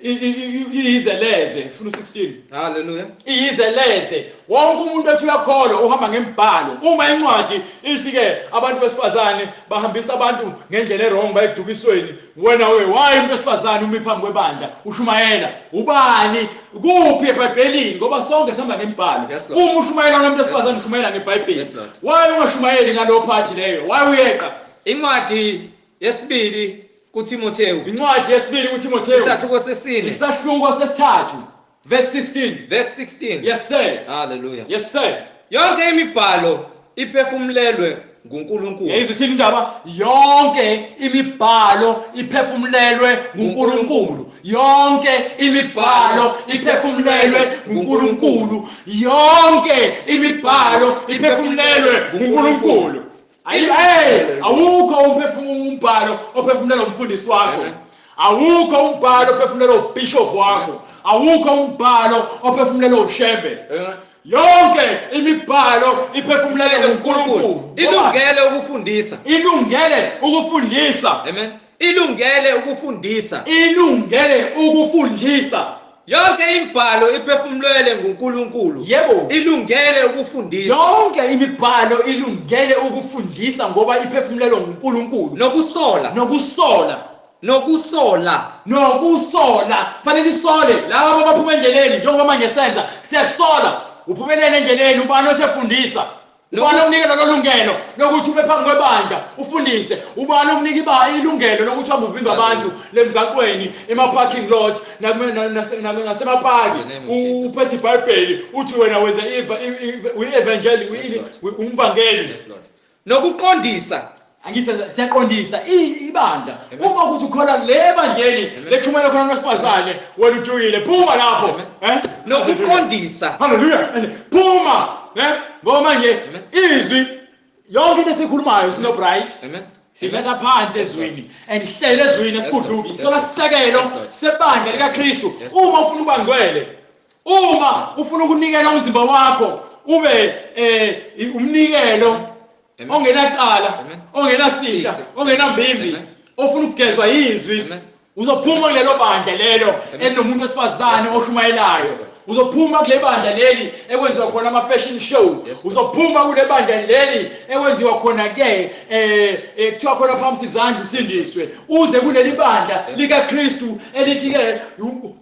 iyizeleze. Sifuna u16. Hallelujah. Iyizeleze. Wonke umuntu othi uyakholwa uhamba ngembhalo. Uma incwadi ithi ke abantu besifazane bahambisa abantu ngendlela errong bayedukisweni, wena we why umuntu wesifazane umi phambi kwebandla ushumayela ubani kuphi eBhayibhelini? Ngoba sonke sihamba ngembhalo. Yes, Lord. Uma ushumayela umuntu wesifazane ushumayela ngeBhayibheli. Yes, Lord. Why ungashumayeli ngalo party leyo? Why uyeqa? Incwadi yesibili kuTimotheo. Incwadi yesibili kuTimotheo. Isahluko sesine. Isahluko sesithathu. Verse 16. Verse 16. Yes sir. Hallelujah. Yes sir. Yonke imibhalo iphefumulelwe nguNkulunkulu. Yayizwa ithini indaba? Yonke imibhalo iphefumulelwe nguNkulunkulu. Yonke imibhalo iphefumulelwe nguNkulunkulu. Yonke imibhalo iphefumulelwe nguNkulunkulu. Hey, awukho umbhalo ophefumulelwe umfundisi wakho. Awukho umbhalo ophefumulelwe ubishop wakho. Awukho umbhalo ophefumulelwe ushembe. Yonke imibhalo iphefumulelwe nguNkulunkulu. Ilungele ukufundisa. Ilungele ukufundisa. Amen. Ilungele ukufundisa. Ilungele ukufundisa. Yonke imibhalo iphefumulelwe nguNkulunkulu. Yebo. Ilungele ukufundisa. Yonke imibhalo ilungele ukufundisa ngoba iphefumulelwe nguNkulunkulu. Nokusola. Nokusola. Nokusola. Nokusola. Fanele isole labo abaphuma endleleni, njengoba manje senza siyasola. Uphumelele endleleni, ubani osefundisa? Ubani okunika lolo lungelo lokuthi ube phambi kwebandla ufundise? Ubani okunika ilungelo lokuthi uhambe uvimbe abantu lemgaqweni, ema-parking lot, nasemapaki, uphethe iBhayibheli uthi wena wenza uyi-evangeli, umvangeli. Nokuqondisa. Angithi siyaqondisa ibandla. Uma ukuthi ukholwa le ebandleni lechumela khona wesifazane, wena udukile, phuma lapho. Nokuqondisa. Hallelujah. Phuma, ngoba manje izwi yonke into esikhulumayo sino bright. Sithatha phansi ezwini and sihlele ezwini esikudluki. Isona sisekelo sebandla likaKristu. Uma ufuna ukuba ngcwele, uma ufuna ukunikela umzimba wakho ube umnikelo ongenacala, ongenasihla, ongenambimbi, ofuna ukugezwa yizwi, uzophuma kulelo bandla lelo elinomuntu wesifazane oshumayelayo. Uzophuma kule bandla leli ekwenziwa khona ama fashion show. Uzophuma kule bandla leli ekwenziwa khona ke kuthiwa khona phambi izandla usindiswe. Uze kuleli bandla likaKristu elithi ke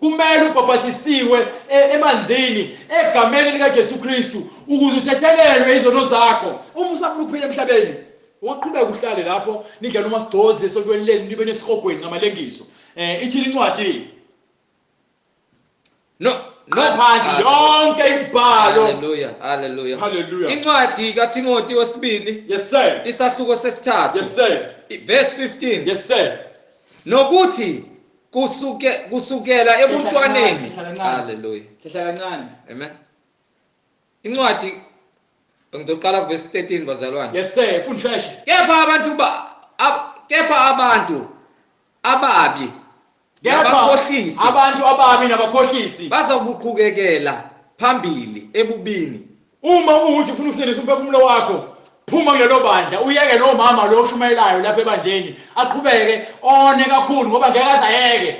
kumele ubhaphathisiwe emanzini egameni likaJesu Kristu ukuze uthethelelwe izono zakho. Uma usafuna ukuphila emhlabeni, ungaqhubeka uhlale lapho nidlale umasigcozi esontweni leni nibe nesihogweni ngamalengiso. Ithi incwadi No, phansi yonke imibhalo. Hallelujah, hallelujah. Hallelujah. Incwadi kaTimothy wesibili. Yes sir. Isahluko sesithathu. Yes sir. Verse 15. Yes sir. Nokuthi kusukela ebuntwaneni. Hallelujah. Hlehla kancane. Amen. Incwadi ngizoqala verse 13 bazalwane. Yes sir, funda sheshe. Kepha abantu ababi nabakhohlisi, abantu ababi nabakhohlisi bazokuqhubekela phambili ebubini. Uma uthi ufuna ukusindisa umphefumulo wakho, phuma kulelo bandla, uyeke lo mama lo oshumayelayo lapha ebandleni aqhubeke one kakhulu ngoba ngeke azayeke.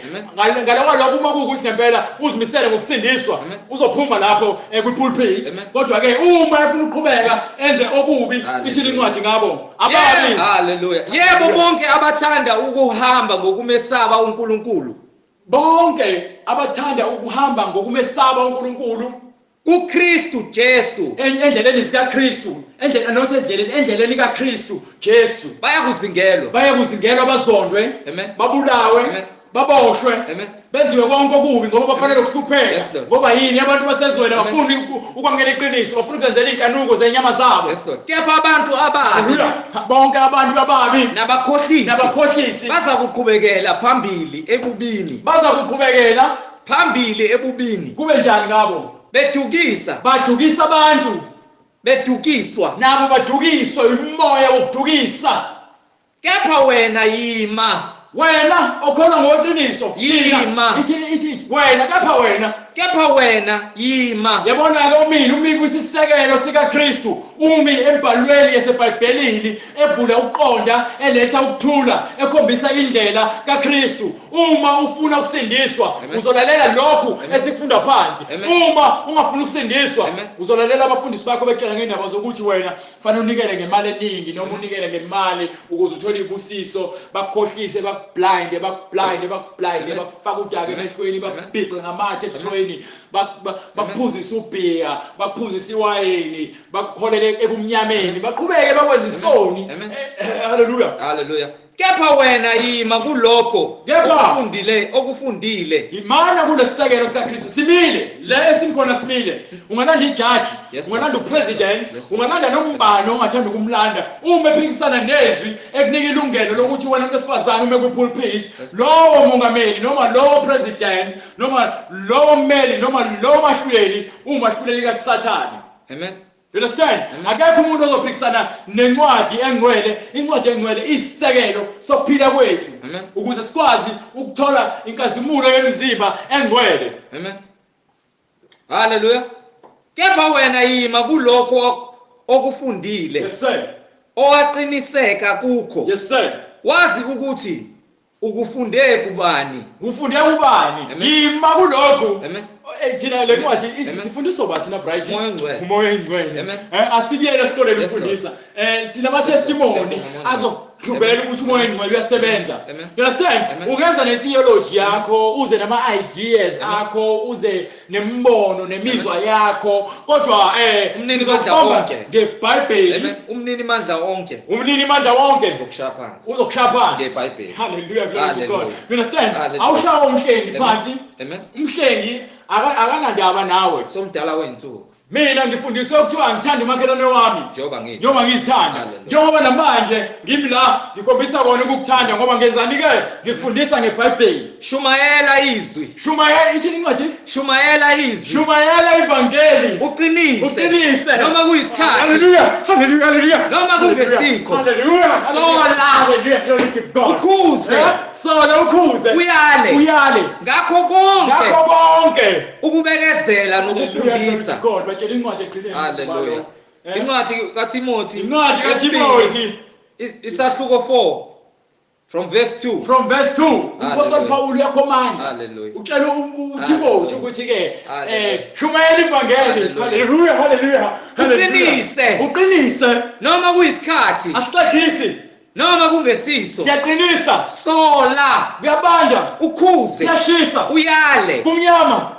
Ngalokho lokho uma kuwukuthi ngempela uzimisele ngokusindiswa, uzophuma lapho kwi-pulpit. Kodwa ke uma efuna ukuqhubeka enze okubi, ithi incwadi ngabo ababi. Hallelujah. Yebo, bonke abathanda ukuhamba ngokumesaba uNkulunkulu, bonke abathanda ukuhamba ngokumesaba uNkulunkulu kuKristu Jesu, endleleni zikaKristu, endleleni kaKristu Jesu, bayakuzingelwa, bayakuzingelwa, bazondwe, babulawe, baboshwe, benziwe konke okubi ngoba bafanele ukuhlupheka. Ngoba yini? Abantu basezweni abafuni ukwamukela iqiniso, bafuna ukuzenzela inkanuko zenyama zabo. Kepha abantu ababi, bonke abantu ababi nabakhohlisi bazakuqhubekela phambili ebubini, bazakuqhubekela phambili ebubini. Kube njani ngabo? Bedukisa, badukisa abantu, bedukiswa nabo, badukiswa umoya wokudukisa. Kepha wena yima, wena okholwa ngoqiniso, yima. Ithi wena, kepha wena yima. Yabona-ke umile kwisisekelo sikaKristu, umi embhalweni yaseBhayibhelini evula ukuqonda, eletha ukuthula, ekhombisa indlela kaKristu. Uma ufuna ukusindiswa uzolalela lokhu esikufunda phansi. Uma ungafuni ukusindiswa uzolalela abafundisi bakho betshela ngendaba zokuthi wena fanele unikele ngemali eningi noma unikele ngemali ukuze uthole ibusiso, bakukhohlise, bakublinde, bakufaka udaka emehlweni, bakubhixe ngamathe ebusweni, bakuphuzise ubhiya, bakuphuzise iwayini, bakukholele ebumnyameni, baqhubeke bakwenze isoni. Haleluya, haleluya. Kepha wena yima kulokho okufundile. Imana kulesisekelo sikaKristu. Simile le esimkhona, simile. Ungalanda ijaji, ungalanda upresident, ungalanda nombani ongathanda ukumlanda, uma ephikisana nezwi ekunika ilungelo lokuthi wena umuntu wesifazane ume kwipulpit, lowo mongameli noma lowo president noma lowo mmeli noma lowo mahluleli umahluleli kaSathane. Amen. You understand? Akekho umuntu ozophikisana nencwadi engcwele. Incwadi engcwele isisekelo sokuphila kwethu ukuze sikwazi ukuthola inkazimulo yemizimba engcwele. Amen. Hallelujah. Kepha wena yima kulokho okufundile. Yes sir. Owaqiniseka kukho. Yes sir. Wazi ukuthi ukufunde kubani? Ufunde kubani? Yima kulokho. Thina le ncwadi ithi sifundiswa ba thina Bright? Umoya oyingcwele. Asikuyele esikoleni ukufundisa. Sinama testimony azokuhlubela ukuthi umoya oyingcwele uyasebenza. You understand? Ungeza netheology yakho, uze nama ideas akho, uze nembono nemizwa yakho, kodwa umnini mandla onke ngeBhayibheli. Umnini mandla onke. Umnini mandla wonke uzokushaya phansi. Uzokushaya phansi ngeBhayibheli. Hallelujah, glory to God. You understand? Awushaya umhlengi phansi. Umhlengi akanandaba nawe. Somdala wensuku. Mina ngifundiswe ukuthiwa angithanda umakhelwane wami njengoba ngizithanda. Njengoba namanje ngimi la ngikhombisa kona ukukuthanda ngoba ngenzani ke? Ngikufundisa ngeBhayibheli. Shumayela izwi. Shumayela ithini incwadi? Shumayela izwi. Shumayela ivangeli. Uqinise. Uqinise. Noma kuyisikhathi. Hallelujah. Hallelujah. Hallelujah. Noma kungesikho. Hallelujah. Sola. Hallelujah. Glory to God. Ukhuze. Sola ukhuze. Uyale. Uyale. Ngakho konke. Ngakho konke. Ukubekezela nokufundisa. God. Incwadi egcineni. Hallelujah. Incwadi kaTimothy. Incwadi kaTimothy. Isahluko 4 from verse 2. From verse 2. Umpostoli Paul uyakhomanda. Hallelujah. Utshela uTimothy ukuthi ke shumayela ivangeli. Hallelujah, hallelujah. Uqinise. Uqinise. Noma kuyisikhathi. Asixegisi. Noma kungesiso. Siyaqinisa. Sola. Kuyabanda. Ukhuze. Kuyashisa. Uyale. Kumnyama.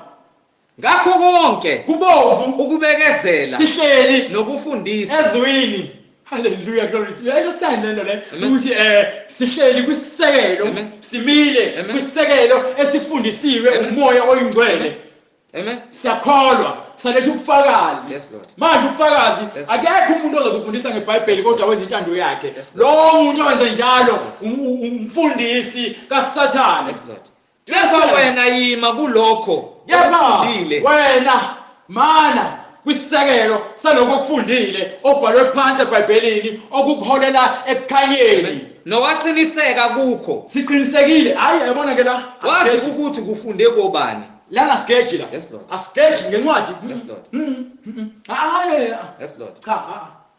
Ngakho konke kubomvu ukubekezela sihleli nokufundisa ezwini. Hallelujah, glory to God. Understand lento le ukuthi sihleli kwisisekelo, simile kwisisekelo esikufundisiwe umoya oyingcwele. Amen. Siyakholwa, saletha ubufakazi. Yes Lord. Manje ubufakazi akekho umuntu ozofundisa ngeBhayibheli kodwa wenza intando yakhe. Lo muntu owenza njalo umfundisi kaSathane. Yes Lord. Kepha wena yima kulokho okufundile. Wena mana kwisisekelo salokho okufundile obhalwe phansi eBhayibhelini okukuholela ekukhanyeni. Nowaqiniseka kukho. Siqinisekile. Hayi yabona ke la. Wazi ukuthi kufunde kobani. Lana sigeji la. Yes Lord. Asigeji ngencwadi. Yes Lord. Hayi. Yes Lord. Cha.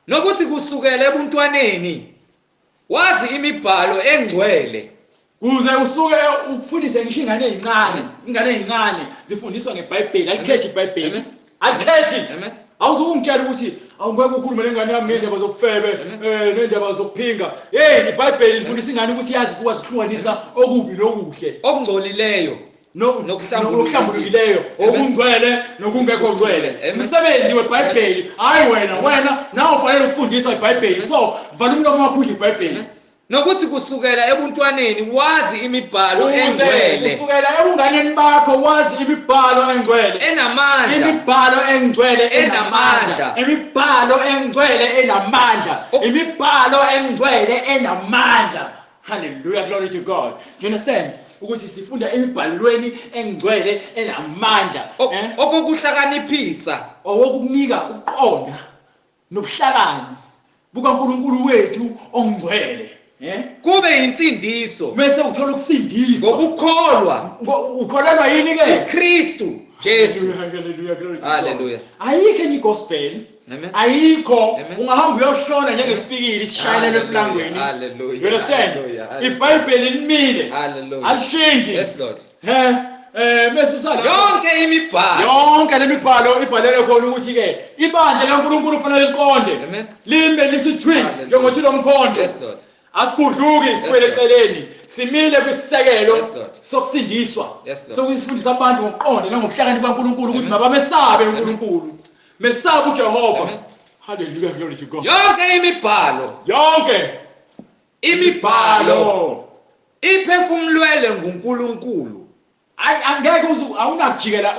Nokuthi kusukela ebuntwaneni wazi imibhalo engcwele. Kuze usuke ukufundise ngisho ingane ezincane, ingane ezincane zifundiswa ngeBhayibheli, alikhethi iBhayibheli. Alikhethi. Awuzukungitshela ukuthi awungeke ukhulume nengane yami ngendaba zokufebe, nendaba zokuphinga. Hey, iBhayibheli lifundisa ingane ukuthi yazi ukwazi ukuhlukanisa okubi nokuhle. Okungcolileyo nokuhlambulukileyo, okungcwele nokungekho ngcwele. Umsebenzi weBhayibheli, hayi wena nawe ufanele ukufundiswa iBhayibheli. So vala umlomo wakho udle iBhayibheli. Nokuthi kusukela ebuntwaneni wazi imibhalo engcwele. Kusukela ebunganeni bakho wazi imibhalo engcwele. Enamandla. Imibhalo engcwele enamandla. Imibhalo engcwele enamandla. Imibhalo engcwele enamandla. Hallelujah, glory to God. Do you understand? Ukuthi sifunda emibhalweni engcwele enamandla. Okokuhlakaniphisa, owokunika ukuqonda nobuhlakani bukaNkulunkulu wethu ongcwele. Kube insindiso bese uthola ukusindiswa ngokukholwa. Ukholelwa yini ke? uKristu Jesu. Hallelujah, glory to God. Hallelujah. Ayikho enye gospel. Ayikho. Ungahamba uyohlola njengesipikili sishayelele eplangweni. Hallelujah. You understand? iBhayibheli limile. Hallelujah. Alishingi. Yes Lord. Bese usala yonke imibhalo. Yonke lemibhalo ibhalelwe khona ukuthi ke ibandla likaNkulunkulu kufanele liqonde. Lime lisithwi njengothi lomkhondo. Yes Lord. Asikudluki siwele eceleni, simile kwisisekelo sokusindiswa, sokufundisa abantu ngokuqonda nangobuhlakani bukaNkulunkulu ukuthi mabamesabe uNkulunkulu, mesabe uJehova. Hallelujah, glory to God. Yonke imibhalo, yonke imibhalo iphefumulelwe nguNkulunkulu. Ayi angeke uze awunakujikela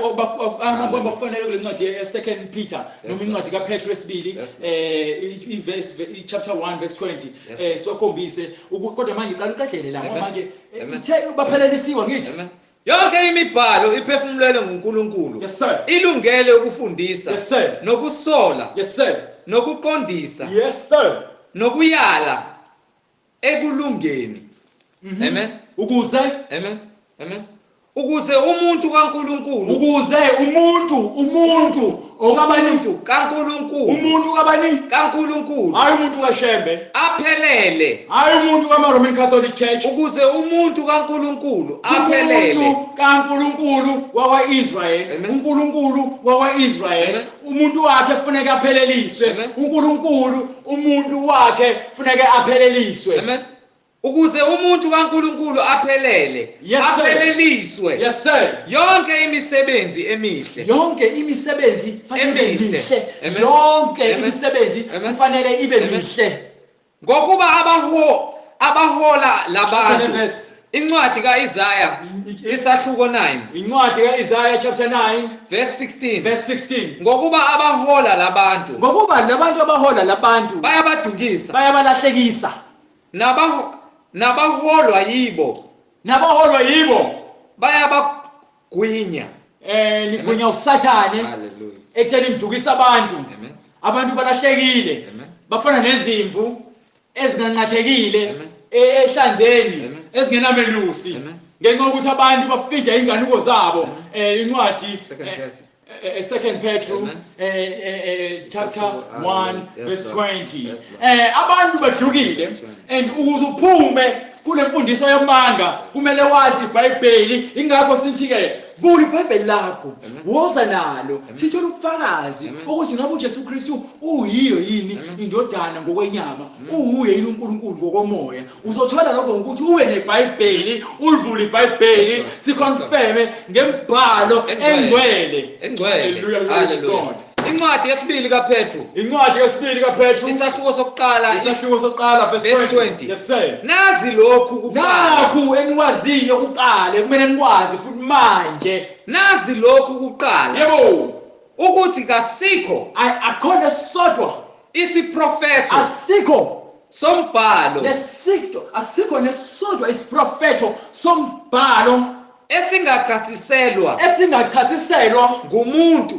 abafanele kule ncwadi ye 2 Peter noma incwadi kaPetru esibili iverse chapter 1 verse 20 siwakhombise, kodwa manje qala uqedele la ngoba manje ithe baphelelisiwe ngithi yonke imibhalo iphefumulelwe nguNkulunkulu. Yes sir. Ilungele ukufundisa. Yes sir. Nokusola. Yes sir. Nokuqondisa. Yes sir. Nokuyala ekulungeni. Amen. Ukuze amen. Amen. Ukuze umuntu kaNkulunkulu, ukuze umuntu okabantu kaNkulunkulu, umuntu kabani kaNkulunkulu, hayi umuntu kaShembe, aphelele, hayi umuntu kama Roman Catholic Church. Ukuze umuntu kaNkulunkulu aphelele, umuntu kaNkulunkulu wakwaIsrael, uNkulunkulu wakwaIsrael, umuntu wakhe kufuneka apheleliswe, uNkulunkulu umuntu wakhe kufuneka apheleliswe. Amen. Ukuze umuntu kaNkulunkulu aphelele, apheleliswe. Yes sir. Yonke imisebenzi emihle. Yonke imisebenzi kufanele mihle. Yonke imisebenzi kufanele ibe mihle. Ngokuba abahola labantu. Incwadi kaIsaya isahluko 9. Incwadi kaIsaya chapter 9 verse 16. Verse 16. Ngokuba abahola labantu. Ngokuba labantu abahola labantu bayabadukisa. Bayabalahlekisa. Nabaholwa yibo. Nabaholwa yibo bayabagwinya. Ligwinya uSathane. Hallelujah. Ekutheni imdukisa abantu. Amen. Abantu balahlekile. Amen. Bafana nezimvu ezinganqathekile ehlanzeni ezingenamelusi. Ngenxa yokuthi abantu bafinja inganuko zabo. Incwadi 2 Petru chapter 1 verse 20. Abantu badlukile, and ukuze uphume kule mfundiso yamanga kumele wazi iBhayibheli. Ingakho sithi ke vula iBhayibheli lakho, woza nalo, sithola ubufakazi ukuthi ngabe uJesu Kristu uyiyo yini indodana ngokwenyama, uwuye yini uNkulunkulu ngokomoya. Uzothola lokho ngokuthi ube neBhayibheli, ulivule iBhayibheli, siconfirme ngembhalo engcwele. Engcwele. Hallelujah. Incwadi yesibili kaPetru. Incwadi yesibili kaPetru. Isahluko sokuqala. Isahluko sokuqala verse 20. Yes sir. Nazi lokhu kuqala. Nakhu eniwaziyo kuqala, kumele nikwazi futhi manje. Nazi lokhu kuqala. Yebo. Ukuthi kasikho akhona sodwa isiprofetho. Asikho sombhalo. Lesikho asikho nesodwa isiprofetho sombhalo esingachasiselwa ngumuntu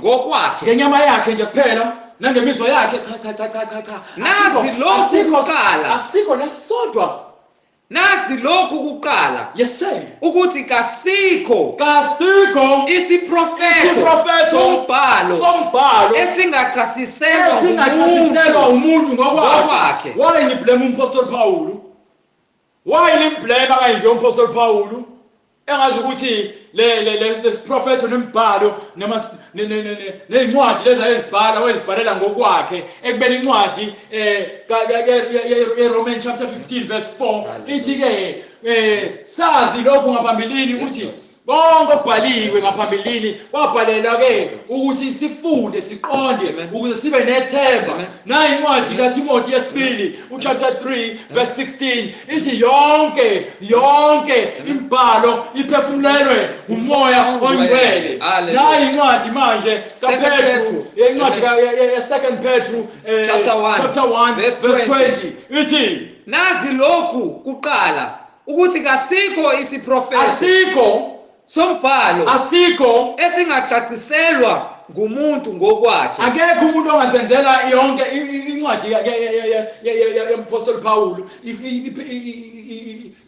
ngokwakhe, ngenyama yakhe nje kuphela nangemizwa yakhe. Cha cha cha cha cha. Nazi lokhu kuqala, asikho nesodwa. Nazi lokhu kuqala. Yes sir. Ukuthi kasikho isiprofetho sombhalo esingachasiselwa umuntu ngokwakhe. Why ni blame uMpostoli Paul? Why ni blame kanje uMpostoli Paul? Engazi ukuthi lesiprofetho nembhalo noma nezincwadi lezi ayezibhala wezibhalela ngokwakhe, ekubeni incwadi ye-Roman chapter 15 verse 4 ithi ke sazi lokhu ngaphambilini ukuthi konke okubhaliwe ngaphambilini kwabhalelwa ke ukuthi sifunde siqonde ukuze sibe nethemba. Nayi incwadi kaTimothy yesibili uchapter 3 verse 16 ithi yonke imibhalo iphefumulelwe umoya ongcwele. Nayi incwadi manje kaPetru, incwadi ka-2 Petru chapter 1 verse 20 ithi nazi lokhu kuqala ukuthi kasikho isiprofetho, asikho sombhalo, asikho esingacaciselwa ngumuntu ngokwakhe. Akekho umuntu ongazenzela yonke incwadi yomphostoli Paul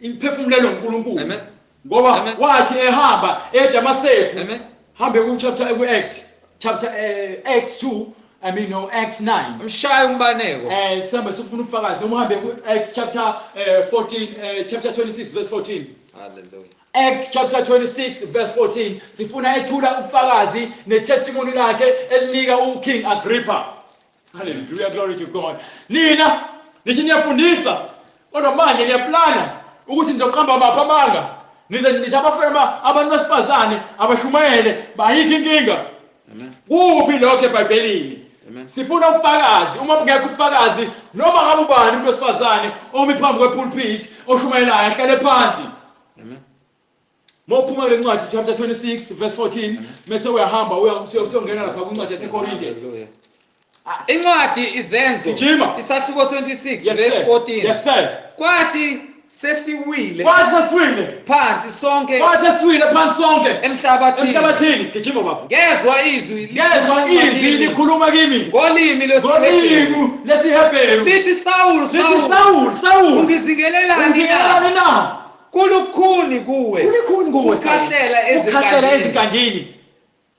iphefumulelwe nguNkulunkulu, ngoba wathi ehamba eDamaseko, hambe ku chapter ku Acts chapter Acts 2, I mean no Acts 9, mshaya umbaneko sihambe sifuna ubufakazi, noma uhambe ku Acts chapter 14 chapter 26 verse 14. Hallelujah. Acts chapter 26 verse 14 sifuna ethula ubufakazi netestimony lakhe elinika uKing Agrippa. Hallelujah, glory to God. Nina nithi niyafundisa kodwa manje niyaplana ukuthi nizoqamba mapha amanga, nize nisabafela abantu besifazane abashumayele, bayikho inkinga. Amen. Kuphi lokho eBhayibhelini? Sifuna ubufakazi. Uma kungekho ubufakazi, noma ngabe ubani umuntu wesifazane omi phambi kwepulpit oshumayelayo ahlale phansi. Amen. Mawuphuma kule ncwadi chapter 26 verse 14 bese uyahamba uyongena lapha kwincwadi yaseKorinte. Incwadi Izenzo isahluko 26 verse 14. Yes sir. Kwathi sesiwile, phansi sonke, emhlabathini. Gijima baba. Ngezwa izwi likhuluma kimi ngolimi lesiHebheru lithi Saul, Saul, ungizingelelani na? Kulukhuni kuwe ukhahlela ezinkandini.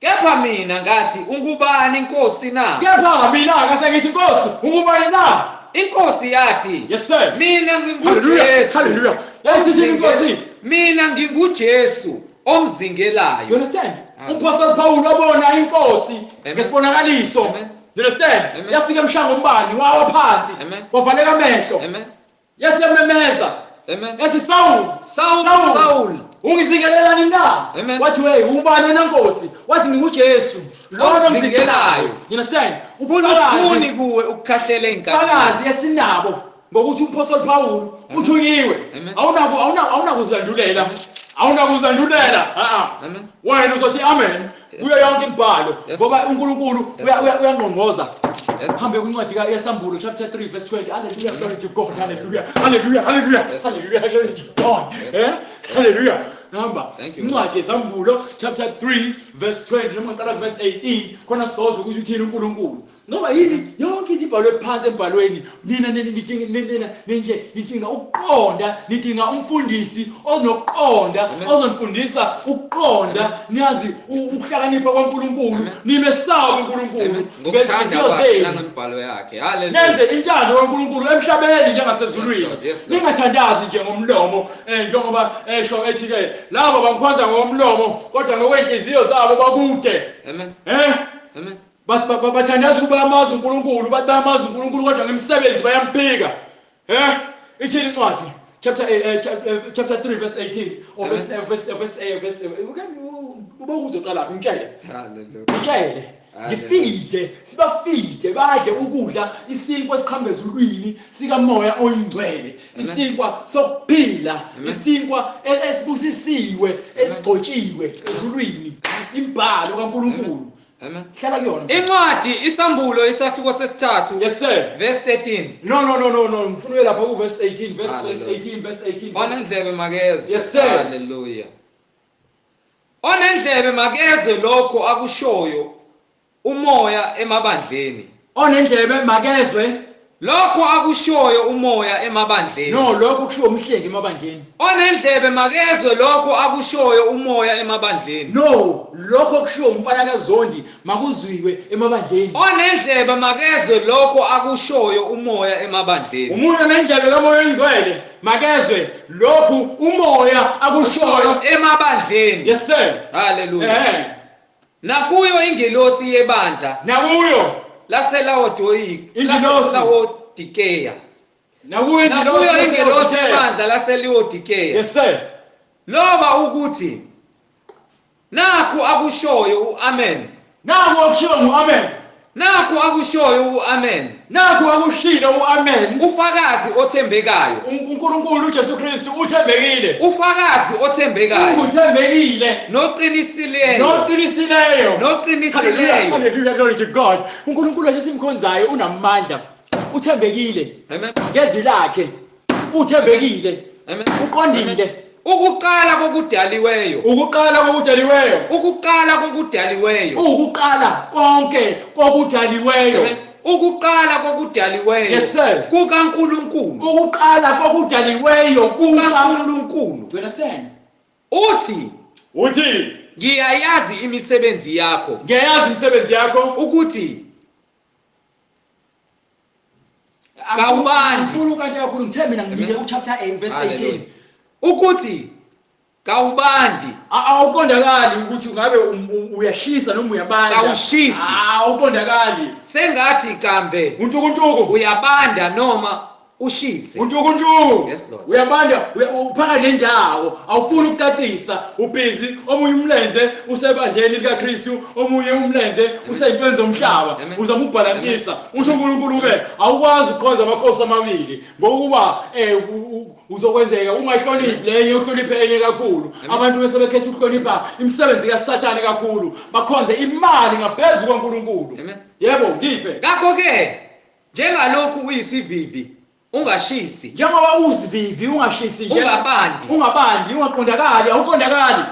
Kepha mina ngathi ungubani inkosi na? Kepha mina ngase ngithi inkosi ungubani na? Inkosi yathi, yes sir, mina nginguJesu. Hallelujah. Yasithi inkosi, mina nginguJesu omzingelayo. You understand? Umpostoli Paul wabona inkosi ngesibonakaliso. You understand? Yafika emshaya ngombani wawa phansi, wavaleka amehlo. Yasiyamemeza. Yathi Saul, Saul, ungizingelelani na? Wathi hey, ubani wena Nkosi? Wathi nginguJesu lona omzingelayo. You understand? Kulukhuni kuwe ukukhahlela inkani. Ubufakazi esinabo ngokuthi umpostoli Paul uthunyiwe. Awunakuzilandulela. Awunakuzilandulela. Wena uzothi amen kuyo yonke imibhalo, ngoba uNkulunkulu uyangqongqoza. Hambe kwincwadi kaYesambulo chapter 3 verse 20. Hallelujah, glory to God. Hallelujah, hallelujah, hallelujah, hallelujah, glory to God. Hallelujah. Hamba incwadi yesambulo chapter 3 verse 20 noma ngiqala verse 18 khona sizozwa ukuthi uthini uNkulunkulu. Ngoba yini yonke into ibhalwe phansi embhalweni, nina nidinga ukuqonda, nidinga umfundisi onokuqonda ozonifundisa ukuqonda, niyazi ukuhlakanipha kwaNkulunkulu, nimesabe uNkulunkulu ngokuthanda kwakhe nangembhalo yakhe. Hallelujah. Nenze intando kaNkulunkulu emhlabeni njengasezulwini. Ningathandazi nje ngomlomo, njengoba esho ethi ke labo bangikhonza ngomlomo kodwa ngokwenhliziyo zabo bakude. Amen. Amen. Bathandaza ukuba bayamazi uNkulunkulu, bathi bayamazi uNkulunkulu kodwa ngemisebenzi bayamphika. Ithini incwadi chapter 3 verse 18 or verse verse uzoqala lapha ngitshele. Hallelujah. Ngitshele. Ngifide, sibafide badle ukudla isinkwa esiqhamuka ezulwini sikamoya oyingcwele, isinkwa sokuphila, isinkwa esibusisiwe esigcotshiwe ezulwini, imbhalo kaNkulunkulu. Amen. Hlala kuyona. Incwadi Isambulo isahluko sesithathu. Yes sir. Verse 13. No. Ngifuna uye lapha ku verse 18, verse 18, verse 18. Onendlebe makezwe. Yes sir. Hallelujah. Onendlebe makezwe lokho akushoyo umoya emabandleni. Onendlebe makezwe Lokho akushoyo umoya emabandleni. No, lokho kushiwo umhlengi emabandleni. Onendlebe makezwe lokho akushoyo umoya emabandleni. No, lokho kushiwo umfana kaZondi makuzwiwe emabandleni. Onendlebe makezwe lokho akushoyo umoya emabandleni. Umuntu onendlebe kaMoya oNgcwele makezwe lokhu umoya akushoyo emabandleni. Yes sir. Hallelujah. Nakuyo ingelosi yebandla. Nakuyo laseLaodike. LaseLaodikeya. Nakuyo ingelosi yebandla laseLaodikeya. Yes sir. Loba ukuthi nakhu akushoyo uAmen. Nakhu akushoyo uAmen. Nakhu akushoyo uAmen. Nakhu akushilo uAmen. Ufakazi othembekayo. uNkulunkulu uJesu Kristu uthembekile. Ufakazi othembekayo. Uthembekile. Noqinisileyo. Noqinisileyo. Noqinisileyo. Hallelujah, glory to God. uNkulunkulu esimkhonzayo unamandla. Uthembekile. Amen. Ngezwi lakhe. Uthembekile. Amen. Uqondile. Ukuqala kokudaliweyo. Ukuqala kokudaliweyo. Ukuqala kokudaliweyo. Ukuqala konke kokudaliweyo. Ukuqala kokudaliweyo. Yes sir. KukaNkulunkulu. Ukuqala kokudaliweyo kukaNkulunkulu. Do you understand? Uthi ngiyayazi imisebenzi yakho. Ngiyayazi imisebenzi yakho ukuthi kawubandi. Unkulunkulu kanje kakhulu ngithe mina nginike uchapter 8 verse 18. Ukuthi kawubandi. Awuqondakali ukuthi ungabe uyashisa noma uyabanda. Awushisi. Awuqondakali. Sengathi kambe untukuntuku uyabanda noma ushise. Untukuntuku. Yes Lord. Uyabanda uphaka nendawo, awufuni ukucacisa, ubhizi omunye umlenze usebandleni likaKristu, omunye umlenze useyintweni zomhlaba. Uzama ukubhalansisa. Usho uNkulunkulu ke awukwazi ukukhonza amakhosi amabili ngokuba uzokwenzeka ungahloniphi lenye uhloniphe enye kakhulu. Abantu bese bekhetha ukuhlonipha imisebenzi kaSathane kakhulu, bakhonze imali ngaphezulu kwaNkulunkulu. Yebo, ngiphe. Ngakho ke njengalokhu uyisivivi ungashisi. Njengoba uzivivi ungashisi nje. Ungabandi. Ungabandi, ungaqondakali, awuqondakali.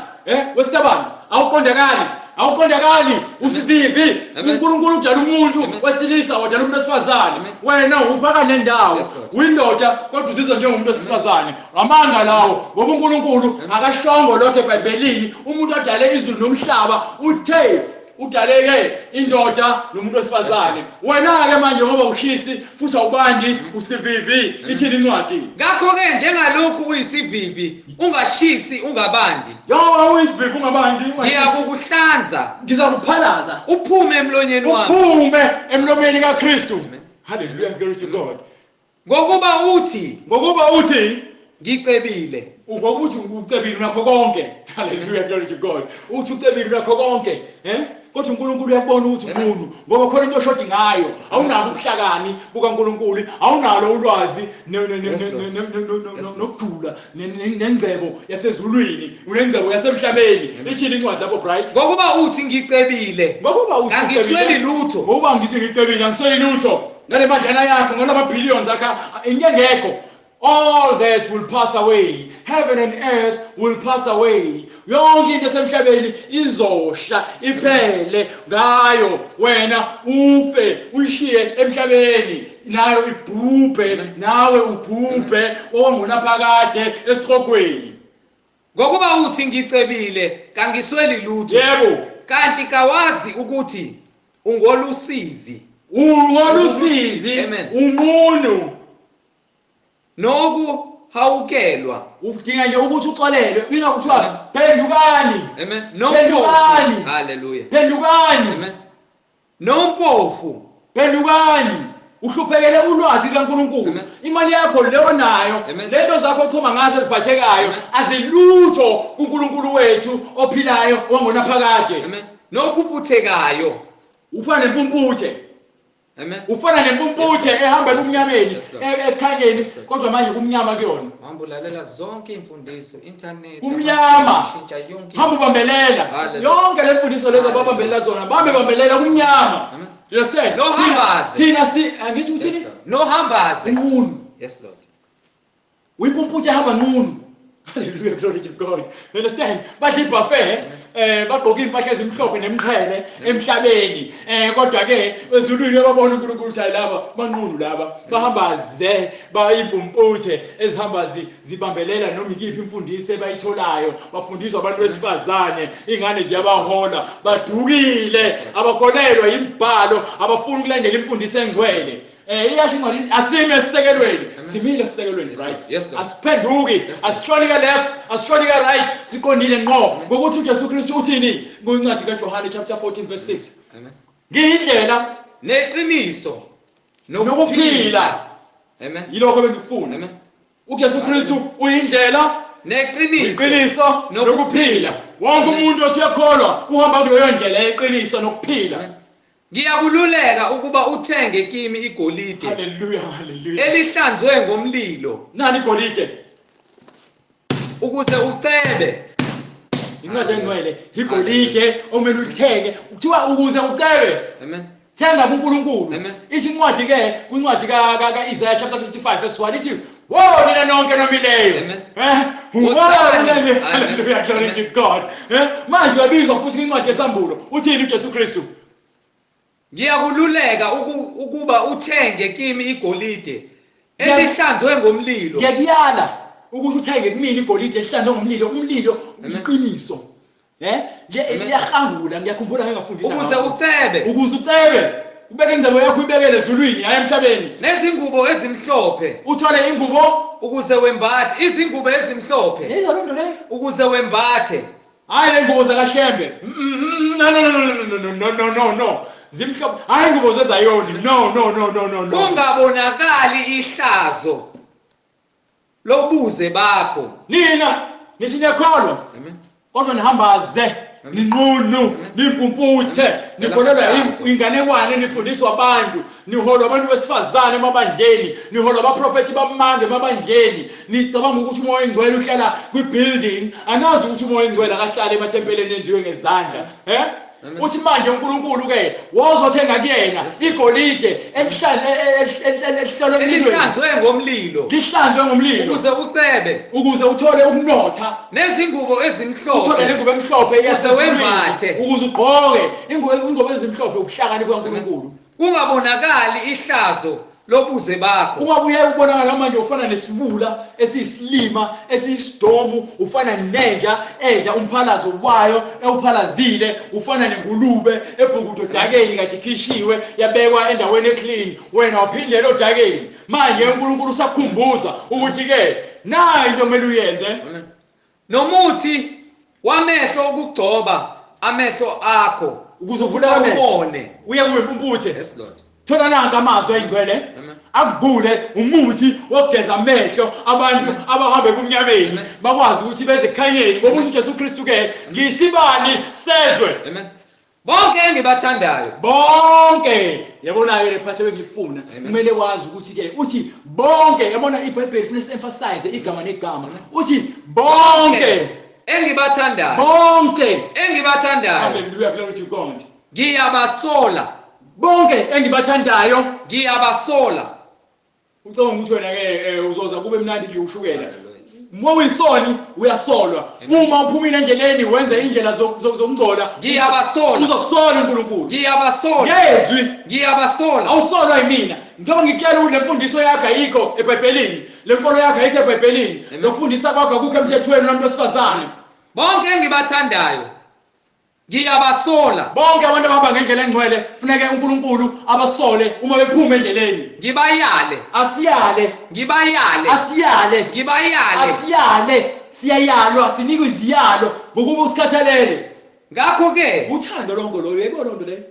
Wesitabane, awuqondakali. Awuqondakali, usivivi. uNkulunkulu udala umuntu wesilisa, wadala umuntu wesifazane. Wena uphaka nendawo. Uyindoda kodwa uzizwa njengomuntu wesifazane. Amanga lawo ngoba uNkulunkulu akashongo lokho eBhayibhelini. Umuntu adale izulu nomhlaba uthe udaleke indoda nomuntu wesifazane. Wena ke manje ngoba ushisi futhi awubandi usivivi, ithini incwadi? Ngakho ke njengalokhu uyisivivi ungashisi ungabandi. Njengoba uyisivivi ungabandi, ngiyakukuhlanza, ngizakuphalaza, uphume emlonyeni wami, uphume emlomeni kaKristu. Hallelujah, glory to God. Ngokuba uthi ngicebile. Ngokuthi ucebile unakho konke. Hallelujah, glory to God. Uthi ucebile unakho konke, Kodwa uNkulunkulu uyabona ukuthi umuntu ngoba khona into oshodi ngayo, awunabo ubuhlakani bukaNkulunkulu, awunalo ulwazi nokujula nengcebo yasezulwini, unengcebo yasemhlabeni. Ithini incwadi lapho Bright? Ngokuba uthi ngicebile, ngokuba uthi angisweli lutho. Ngokuba ngithi ngicebile angisweli lutho. Ngale madlana yakho, ngalama billions akha into engekho. All that will pass away. Heaven and earth will pass away. Yonke into esemhlabeni izosha iphele ngayo, wena ufe uyishiye emhlabeni, nayo ibhubhe, nawe ubhubhe owangunaphakade esihogweni. Ngokuba uthi ngicebile kangisweli lutho. Yebo. Kanti kawazi ukuthi ungolusizi. Ungolusizi, unqunu. Nokuhawukelwa. Udinga nje ukuthi uxolelwe, ingakuthiwa phendukani. Amen. Phendukani. Hallelujah. Phendukani. Amen. Nompofu. Phendukani. Uhluphekele ulwazi likaNkulunkulu. Imali yakho leyo nayo, lento zakho ochoma ngazo eziphathekayo azilutho kuNkulunkulu wethu ophilayo wangonaphakade. Amen. Nophuphuthekayo. Ufana nempumputhe. Amen. Ufana nempumputhe ehamba ebumnyameni ekhanyeni, kodwa manje kumnyama kuyona. Hamba ulalela zonke imfundiso, internet, kumnyama. Hamba ubambelela yonke le mfundiso lezo ababambelela kuzona, bambe bambelela kumnyama. You understand? No hambaze. Thina si angisho ukuthini? No hambaze. Nqunu. Yes Lord. Uyimpumputhe ehamba nqunu. Hallelujah, glory to God. You understand? Badla ibuffet, bagqoka impahla ezimhlophe nemqhele emhlabeni. Kodwa ke ezulwini babona uNkulunkulu uthi laba banqunu laba bahamba ze bayimpumputhe ezihamba zibambelela noma ikiphi imfundiso ebayitholayo. Bafundiswa abantu besifazane, ingane ziyabahola, badukile, abakholelwa imibhalo, abafuni ukulandela imfundiso engcwele. Iyasho incwadi asime esisekelweni, simile esisekelweni, right? Asiphenduki, asishoni ka left, asishoni ka right, siqondile ngqo. Ngokuthi uJesu Kristu uthini kwincwadi kaJohane chapter 14 verse 6. Amen. Ngiyindlela neqiniso nokuphila. Amen. Yilokho bengikufuna. Amen. uJesu Kristu uyindlela neqiniso nokuphila. Wonke umuntu othi uyakholwa uhamba kuleyo ndlela yeqiniso nokuphila. Ngiyakululeka ukuba uthenge kimi igolide. Hallelujah, hallelujah. Elihlanzwe ngomlilo. Nani igolide? Ukuze ucebe. Incwadi engcwele, igolide omele ulithenge. Kuthiwa ukuze ucebe. Amen. Thenga kuNkulunkulu. Ithi incwadi ke kwincwadi ka Isaiah chapter 55 verse 1 ithi, "Wo nina nonke nomileyo." Amen. Hallelujah, glory to God. Manje uyabizwa futhi kwincwadi yesambulo. Uthini uJesu Kristu? Ngiyakululeka ukuba uthenge kimi igolide elihlanzwe ngomlilo. Ngiyakuyala ukuthi uthenge kumina igolide elihlanzwe ngomlilo. Umlilo iqiniso. Liyahangula, ngiyakhumbula ngengafundisa. Ukuze ucebe. Ukuze ucebe. Ubeke ingcebo yakho uyibekele ezulwini, hayi emhlabeni. Nezingubo ezimhlophe. Uthole ingubo ukuze wembathe, izingubo ezimhlophe. Leyo nto leyo. Ukuze wembathe. Hayi le ngubo zakaShembe. No no no no no no no no no. Zimhlophe. Hayi ingubo zeZayoni. No no no no no no. Kungabonakali ihlazo lobuze bakho. Nina nithi niyakholwa. Amen. Kodwa nihamba ze ninqunu nimpumputhe nikholelwa inganekwane nifundiswa abantu, niholwa abantu besifazane emabandleni, niholwa abaprofethi bamanga emabandleni, nicabanga ukuthi uMoya oNgcwele uhlala kwi-building. Anazi ukuthi uMoya oNgcwele akahlali emathempeleni enziwe ngezandla. Uthi manje uNkulunkulu ke wozothenga kuyena igolide elihlanzwe ngomlilo, lihlanzwe ngomlilo, ukuze ucebe, ukuze uthole ukunotha, nezingubo ezimhlophe, uthole nengubo emhlophe ukuze wembathe, ukuze ugqoke ingubo ezimhlophe, ubuhlakani bukaNkulunkulu. Kungabonakali ihlazo lobuze bakho. Ungabuye ubonakala manje ufana nesibula esiyisilima esiyisidomu, ufana nenja edla umphalazo wayo ewuphalazile, ufana nengulube ebhukudo odakeni kade ikhishiwe yabekwa endaweni eclean, wena waphindela odakeni. Manje uNkulunkulu usakukhumbuza ukuthi ke nayi into omele uyenze. Nomuthi wamehlo okugcoba amehlo akho ukuze uvule amehlo ubone, uye kube impumputhe. Yes Lord. Thola nanka amazwi ayingcwele akuvule umuthi wokugeza amehlo abantu abahamba ebumnyameni bakwazi ukuthi beze ekukhanyeni, ngoba uJesu Kristu ke ngisibani sezwe. Amen. Bonke engibathandayo bonke, yabona ke lephathe bengifuna kumele wazi ukuthi ke uthi bonke, yabona iBhayibheli funa si-emphasize igama negama, uthi bonke engibathandayo, bonke engibathandayo. Hallelujah, glory to God. Ngiyabasola bonke engibathandayo, ngiyabasola. Ucabanga ukuthi wena ke uzoza kube mnandi nje ushukela. Uma uyisoni uyasolwa, uma uphumile endleleni wenza indlela zokungcola, ngiyabasola, uzokusola uNkulunkulu. Ngiyabasola ngezwi, ngiyabasola. Awusolwa yimina njengoba ngikutshela ukuthi le mfundiso yakho ayikho eBhayibhelini, le nkolo yakho ayikho eBhayibhelini, lokufundisa kwakho akukho emthethweni nabantu besifazane. Bonke engibathandayo ngiyabasola. Bonke abantu abahamba ngendlela engcwele funeke uNkulunkulu abasole uma bephuma endleleni. Ngibayale, asiyale, ngibayale, asiyale, ngibayale, asiyale. Siyayalwa, sinikwe iziyalo ngokuba usikhathalele. Ngakho ke uthando lonke lolo, uyayibona lonto leyo.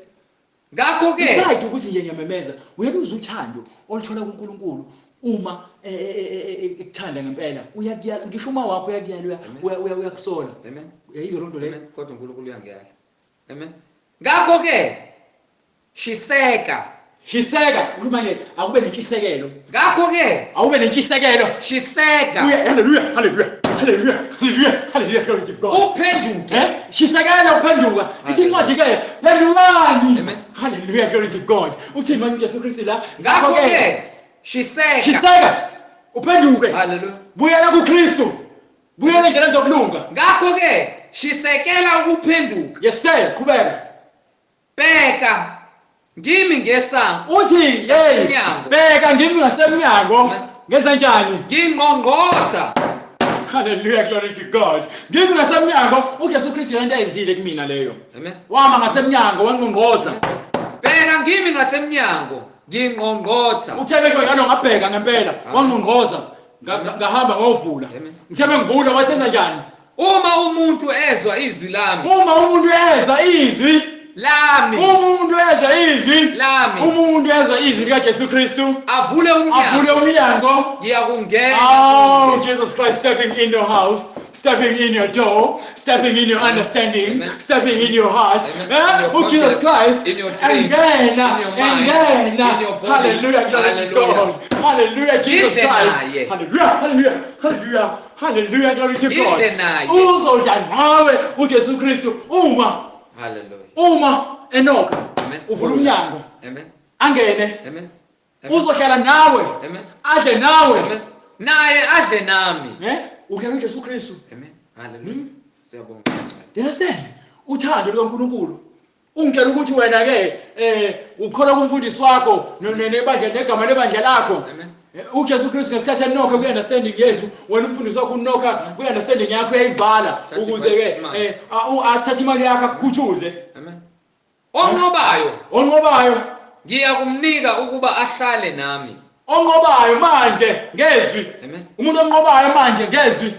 Ngakho ke beside ukuthi nje ngiyamemeza, uyaluzwa uthando oluthola kuNkulunkulu uma ekuthanda ngempela. Uyakuyala, ngisho uma wakho uyakuyala, uyakusola. Amen. Uyayizwa lonto leyo. Kodwa uNkulunkulu uyangiyala. Amen. Ngakho ke shiseka, shiseka, ukuthi manje akube nentshisekelo. Ngakho ke awube nentshisekelo, shiseka. Hallelujah, hallelujah, hallelujah, hallelujah, hallelujah, glory to God. Uphenduke. Shisekela uphenduka. Ithi incwadi ke phendukani. Amen. Hallelujah, glory to God. Uthini manje uJesu Kristu la? Ngakho ke shiseka, shiseka, uphenduke. Hallelujah. Buyela kuKristu. Buyela endleleni zokulunga. Ngakho-ke shisekela ukuphenduka. Yes sir, qhubeka. Bheka ngimi ngesango. Uthi hey, bheka ngimi ngasemnyango. Ngenza njani? Ngingqongqotha. Hallelujah, glory to God. Ngimi ngasemnyango, uJesu Kristu lento ayenzile kumina leyo. Amen. Wama ngasemnyango wangqongqoza. Bheka ngimi ngasemnyango, ngingqongqotha. Uthe besho njalo ngabheka ngempela, wangqongqoza. Ngahamba ngovula. Ngithe bengivula wasenza njani? Uma umuntu ezwa izwi lami. Uma umuntu ezwa izwi lami. Uma umuntu ezwa izwi lami. Uma umuntu ezwa izwi likaJesu Kristu, avule umnyango. Avule umnyango. Ngiyakungena. Oh, Jesus Christ stepping in your house, stepping in your door, stepping in your understanding, Amen. Stepping in your heart. Amen. Oh, Jesus Christ. In your dreams, engena, in your mind, engena. In your body. Hallelujah, glory to God. Hallelujah, Jesus Christ. Hallelujah, hallelujah, hallelujah, hallelujah, glory to God. Uzodla nawe uJesu Kristu uma. Hallelujah. Uma enoka uvula umnyango. Amen. Angene. Amen. Uzohlala nawe. Amen. Adle nawe. Amen. Naye adle nami. Udla noJesu Kristu. Amen. Hallelujah. Siyabonga kanjalo. Understand? Uthando lukaNkulunkulu. Ungitshela ukuthi wena ke ukholwa kumfundisi wakho nebandla negama lebandla lakho. Amen. uJesu Kristu ngesikhathi enokha kwi-understanding yethu, wena umfundisi wakho unokha kwi-understanding yakho uyayivala ukuze ke athathe imali yakho akukhuthuze. Amen. Onqobayo, onqobayo ngiyakumnika ukuba ahlale nami. Onqobayo manje ngezwi. Amen. Umuntu onqobayo manje ngezwi.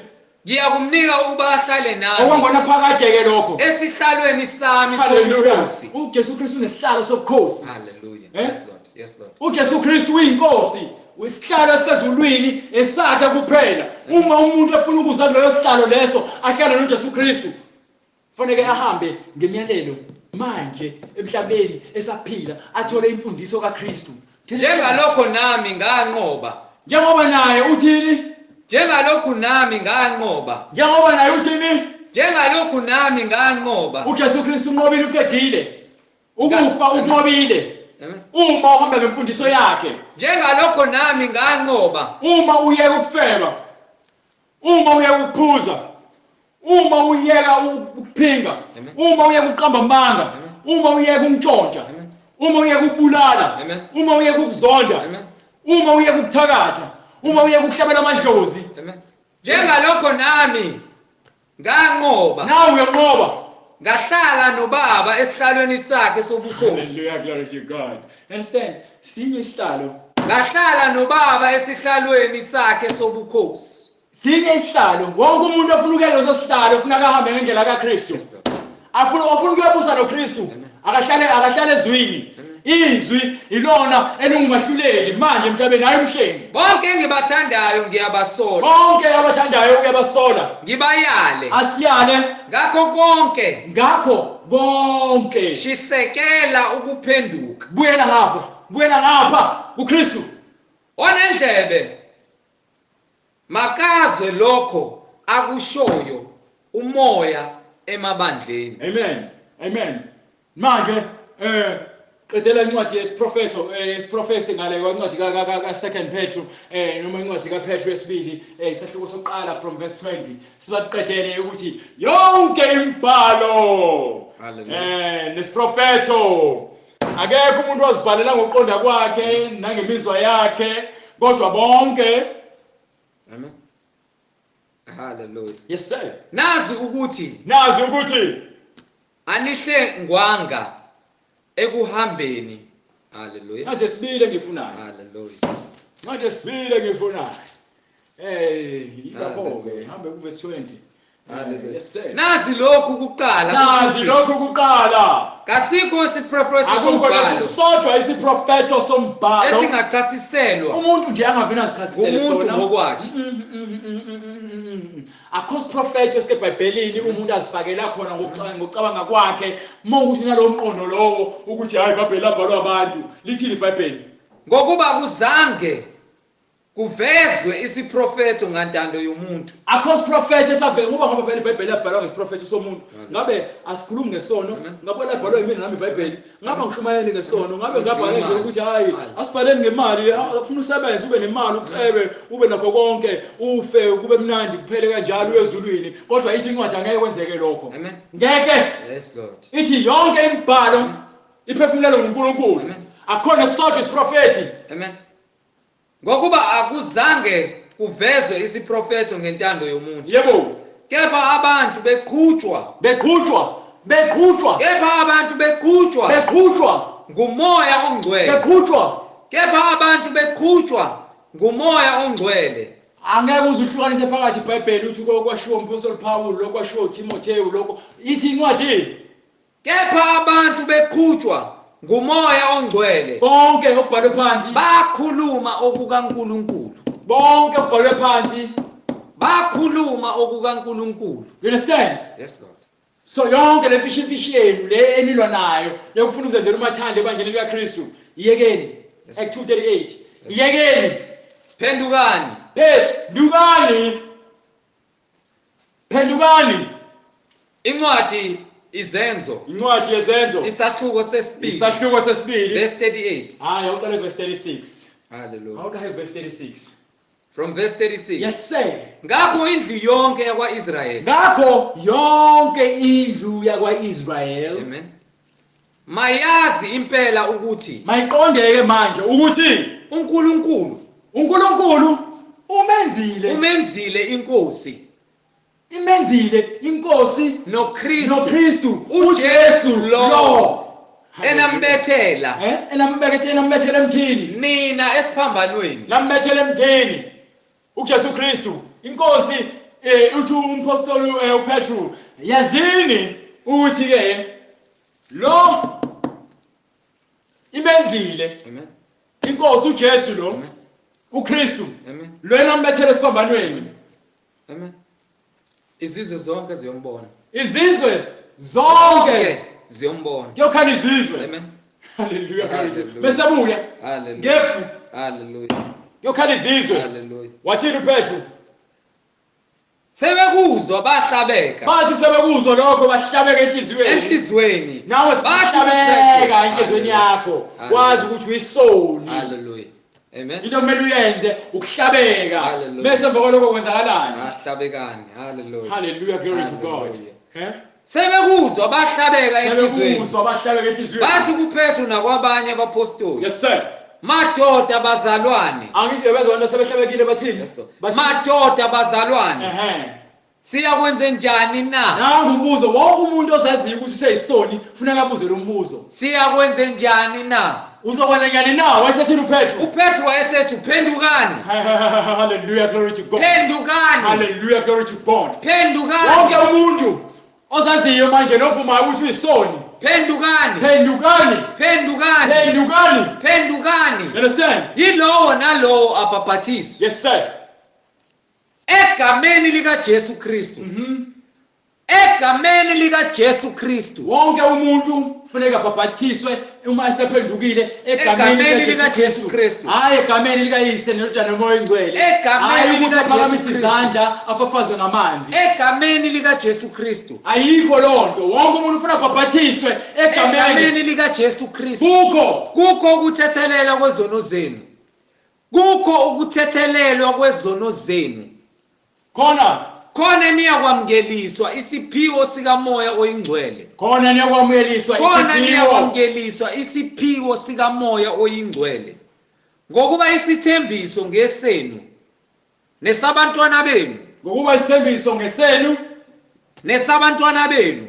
Ngiyakumnika ukuba ahlale nami. Okwangona phakade ke lokho. Esihlalweni sami sobukhosi. uJesu Kristu unesihlalo sobukhosi. Hallelujah. Yes Lord. Yes Lord. uJesu Kristu uyinkosi. Isihlalo esezulwini esakhe kuphela. Uma umuntu efuna ukuza kuleyo sihlalo leso, ahlale noJesu Kristu. Kufanele ahambe ngemiyalelo manje emhlabeni esaphila, athole imfundiso kaKristu. Njengalokho nami nganqoba. Njengoba naye uthini? Njengalokhu nami nganqoba. Njengoba naye uthini? Njengalokhu nami nganqoba. uJesu Kristu unqobile, uqedile. Ukufa unqobile. Uma uhamba ngemfundiso yakhe. Njengalokho nami nganqoba. Uma uyeka ukufeba, uma uyeka ukuphuza, uma uyeka ukuphinga, uma uyeka ukuqamba amanga, uma uyeka ukuntshontsha, uma uyeka ukubulala, uma uyeka ukuzonda, uma uyeka ukuthakatha, uma uyeka ukuhlabela amadlozi. Njengalokho nami nganqoba. Nawe uyanqoba. Ngahlala noBaba esihlalweni sakhe sobukhosi. Hallelujah, glory to God. Understand? Sinye isihlalo. Ngahlala noBaba esihlalweni sakhe sobukhosi. Sinye isihlalo. Wonke umuntu ofuna ukuya kuleso sihlalo ufuna ahambe ngendlela kaKristu. Afuna ofuna ukuyabusa noKristu. Akahlale ezwini. Izwi ilona elingumahluleli manje emhlabeni, hayi umhlengi. Bonke engibathandayo ngiyabasola. Bonke abathandayo uyabasola. Ngibayale. Asiyale. Ngakho konke. Ngakho konke. Shisekela ukuphenduka. Buyela ngapha. Buyela ngapha kuKristu. Onendlebe makazwe lokho akushoyo umoya emabandleni. Amen. Amen. Manje qedela incwadi yesiprofetho, isiprofesi ngale kwencwadi ka 2 Petru, noma incwadi kaPetru yesibili, isahluko sokuqala from verse 20. Sibaqedele ukuthi yonke imibhalo nesiprofetho akekho umuntu wazibhalela ngokuqonda kwakhe nangemizwa yakhe, kodwa bonke. Amen. Hallelujah. Yes sir. Nazi ukuthi anihlengwanga ekuhambeni. Hallelujah. Manje sibile ngifunayo. Hallelujah. Manje sibile ngifunayo. Ilapho ke hambe ku verse 20. Hallelujah. Yes sir. Nazi lokhu kuqala. Nazi lokhu kuqala. Kasikho isiprofetho sombhalo. Sodwa isiprofetho sombhalo esingachasiselwa. Umuntu nje angavena azichasisele sona. Umuntu ngokwakhe. Akho siprofetho esebhayibhelini umuntu azifakela khona ngokucabanga kwakhe. Uma ukuthi nalowo mqondo lowo ukuthi hayi iBhayibheli labhalwa abantu, lithini iBhayibheli? Ngokuba kuzange Kuvezwe isiprofetho ngantando yomuntu. Akho siprofetho esavela ngoba phela iBhayibheli labhalwa ngesiprofetho somuntu. Ngabe asikhulumi ngesono, ngabe labhalwa yimina nami iBhayibheli, ngabe ngishumayeli ngesono, ngabe ngabhala nje ukuthi hayi asibhaleni ngemali, ufuna usebenze ube nemali, ucebe, ube nakho konke, ufe kube mnandi kuphele kanjalo uyezulwini. Kodwa ithi incwadi angeke kwenzeke lokho. Ngeke. Yes Lord. Ithi yonke imibhalo iphefumulelwe nguNkulunkulu. Akukhona sodwa isiprofethi. Amen. Ngokuba akuzange kuvezwe isiprofetho ngentando yomuntu. Yebo. Kepha abantu beqhutshwa. Beqhutshwa. Beqhutshwa. Kepha abantu beqhutshwa. Beqhutshwa. Ngumoya ongcwele. Beqhutshwa. Kepha abantu beqhutshwa ngumoya ongcwele. Angeke uzuhlukanise phakathi iBhayibheli uthi kwashiwo uMpostoli Paul, lokho kwashiwo uTimotheo, lokho ithi incwadi. Kepha abantu beqhutshwa ngumoya ongcwele. Bonke okubhalwe phansi bakhuluma okukaNkulunkulu. Bonke okubhalwe phansi bakhuluma okukaNkulunkulu. You understand? Yes Lord. So yonke le mfishi yenu le enilwa nayo yokufuna ukuzenzela umathanda ebandleni likaKristu, iyekeni. Act 2:38. Iyekeni. Phendukani. Phendukani. Phendukani. Incwadi Izenzo. Incwadi yeZenzo. Isahluko sesibili. Isahluko sesibili. Verse 38. Hayi, awuqale verse 36. Hallelujah. Awuqale verse 36. From verse 36. Yes sir. Ngakho indlu yonke yakwaIsrael. Ngakho yonke indlu yakwaIsrael. Amen. Mayazi impela ukuthi mayiqondeke manje ukuthi uNkulunkulu uNkulunkulu umenzile umenzile inkosi. Imenzile inkosi noKristu uJesu lo enambethela enambethela emthini, nina esiphambanweni nambethela emthini uJesu Kristu inkosi. Uthi umpostoli uPetru, yazini ukuthi ke lo imenzile inkosi uJesu lo uKristu lo enambethela esiphambanweni. Amen. Izizwe zonke ziyombona. Izizwe zonke ziyombona. Kuyokhala izizwe. Amen. Hallelujah. Bese buya. Hallelujah. Ngefu. Hallelujah. Kuyokhala izizwe. Hallelujah. Wathini uPetru? Sebekuzwa bahlabeka. Bathi sebekuzwa lokho bahlabeka enhliziyweni. Enhliziyweni. Nawe sihlabeka enhliziyweni yakho. Wazi ukuthi uyisoni. Hallelujah. Amen. Into kumele uyenze ukuhlabeka. Bese emva kwalokho kwenzakalani? Ahlabekani. Hallelujah. Hallelujah, glory to God. Sebekuzwa bahlabeka enhliziyweni. Sebekuzwa bahlabeka enhliziyweni. Bathi kuPetru nakwabanye abapostoli. Yes sir. Madoda bazalwane. Angisho bezwa abantu sebehlabekile bathini? Madoda bazalwane. Siyakwenze njani na? Nangu umbuzo, wonke umuntu ozaziyo ukuthi useyisoni ufuna akabuze lo mbuzo. Siyakwenze njani na? Uzokwenza njani na? Wayesethini uPetru? uPetru wayesethi phendukani. Hallelujah, glory to God. Phendukani. Hallelujah, glory to God. Phendukani. Wonke umuntu ozaziyo manje novumayo ukuthi uyisoni. Phendukani. Phendukani. Phendukani. Phendukani. Phendukani. You understand? Yilowo nalowo abhapathiswe. Yes sir. Egameni lika Jesu Kristu. Egameni lika Jesu Kristu. Wonke umuntu kufuneka abhapathiswe uma esephendukile egameni lika Jesu Kristu. Hayi egameni lika Yise neNdodana noMoya oNgcwele. Egameni lika Jesu Kristu. Izandla afafazwe ngamanzi. Egameni lika Jesu Kristu. Ayikho lonto. Wonke umuntu ufuna abhapathiswe egameni lika Jesu Kristu. Kukho ukuthethelelwa kwezono zenu. Kukho ukuthethelelwa kwezono zenu. Khona niyakwamukeliswa isiphiwo sikaMoya oyiNgcwele. Khona niyakwamukeliswa isiphiwo. Khona niyakwamukeliswa isiphiwo sikaMoya oyiNgcwele. Ngokuba isithembiso ngesenu nesabantwana benu. Ngokuba isithembiso ngesenu nesabantwana benu.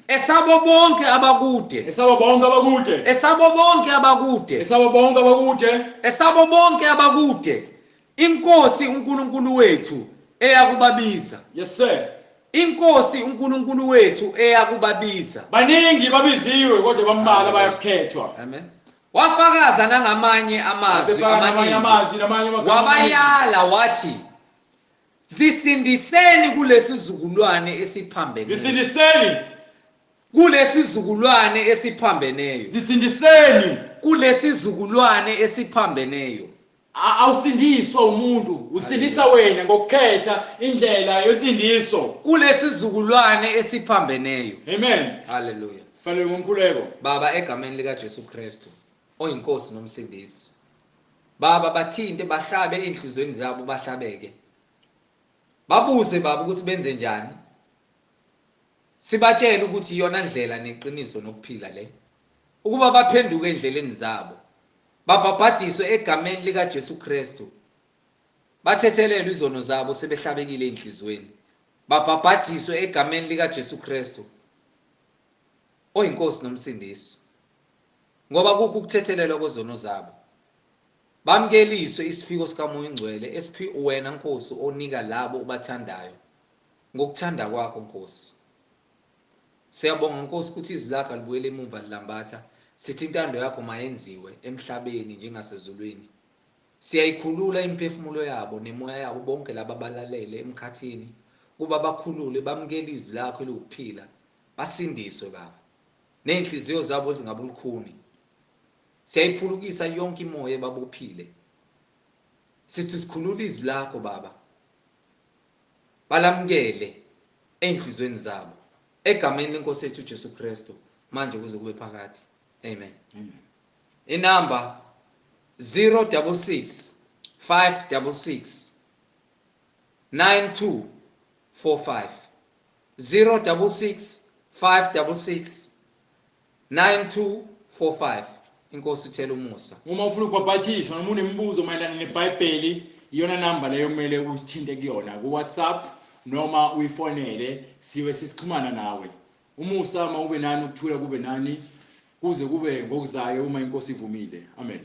Esabo bonke abakude. Esabo bonke abakude. Esabo bonke abakude. Esabo bonke abakude. Esabo bonke abakude. Inkosi uNkulunkulu wethu eyakubabiza. Yes sir. Inkosi uNkulunkulu wethu eyakubabiza. Baningi babiziwe kodwa bambalwa bayakhethwa. Amen. Wafakaza nangamanye amazwi amaningi. Wabayala wathi zisindiseni kulesizukulwane esiphambeneyo. Zisindiseni kulesizukulwane esiphambeneyo. Zisindiseni kulesizukulwane esiphambeneyo. Awusindiswa umuntu, usindisa wena ngokukhetha indlela yensindiso. Kulesizukulwane esiphambeneyo. Amen. Hallelujah. Sifanele ngomkhuleko. Baba, egameni lika Jesu Kristu oyinkosi nomsindisi, Baba, bathinte, bahlabe inhlizweni zabo, bahlabeke, babuze Baba ukuthi benze njani. Sibatshele ukuthi iyona ndlela neqiniso nokuphila le, ukuba baphenduke endleleni zabo, babhabhadiswe egameni lika Jesu Kristu, bathethelelwe izono zabo sebehlabekile enhlizweni, babhabhadiswe egameni lika Jesu Kristu oyinkosi nomsindisi, ngoba kukho ukuthethelelwa kwezono zabo. Bamkeliswe isiphiko sikaMoya oNgcwele esiphi wena Nkosi, onika labo obathandayo ngokuthanda kwakho Nkosi. Siyabonga Nkosi ukuthi izwi lakho alibuyele emumva lilambatha. Sithi intando yakho mayenziwe emhlabeni njengasezulwini. Siyayikhulula imiphefumulo yabo nemoya yabo bonke laba abalalele emkhathini, kuba bakhulule, bamukele izwi lakho eliwukuphila, basindiswe Baba, nezinhliziyo zabo zingabulukhuni. Siyayiphulukisa yonke imoya ebabophile. Sithi sikhulula izwi lakho Baba, balamukele enhlizweni zabo, egameni lenkosi yethu uJesu Kristu, manje kuze kube phakade. Amen. Amen. Inamba 066 566 9245, 066 566 9245. Inkosi ithela umusa. Uma ufuna ukubhabhathiswa noma unemibuzo mayelana neBhayibheli, iyona namba leyo kumele usithinte kuyona ku-WhatsApp noma uyifonele, siwe sisixhumana nawe. Umusa mawube nani, ukuthula kube nani, kuze kube ngokuzayo uma inkosi ivumile. Amen.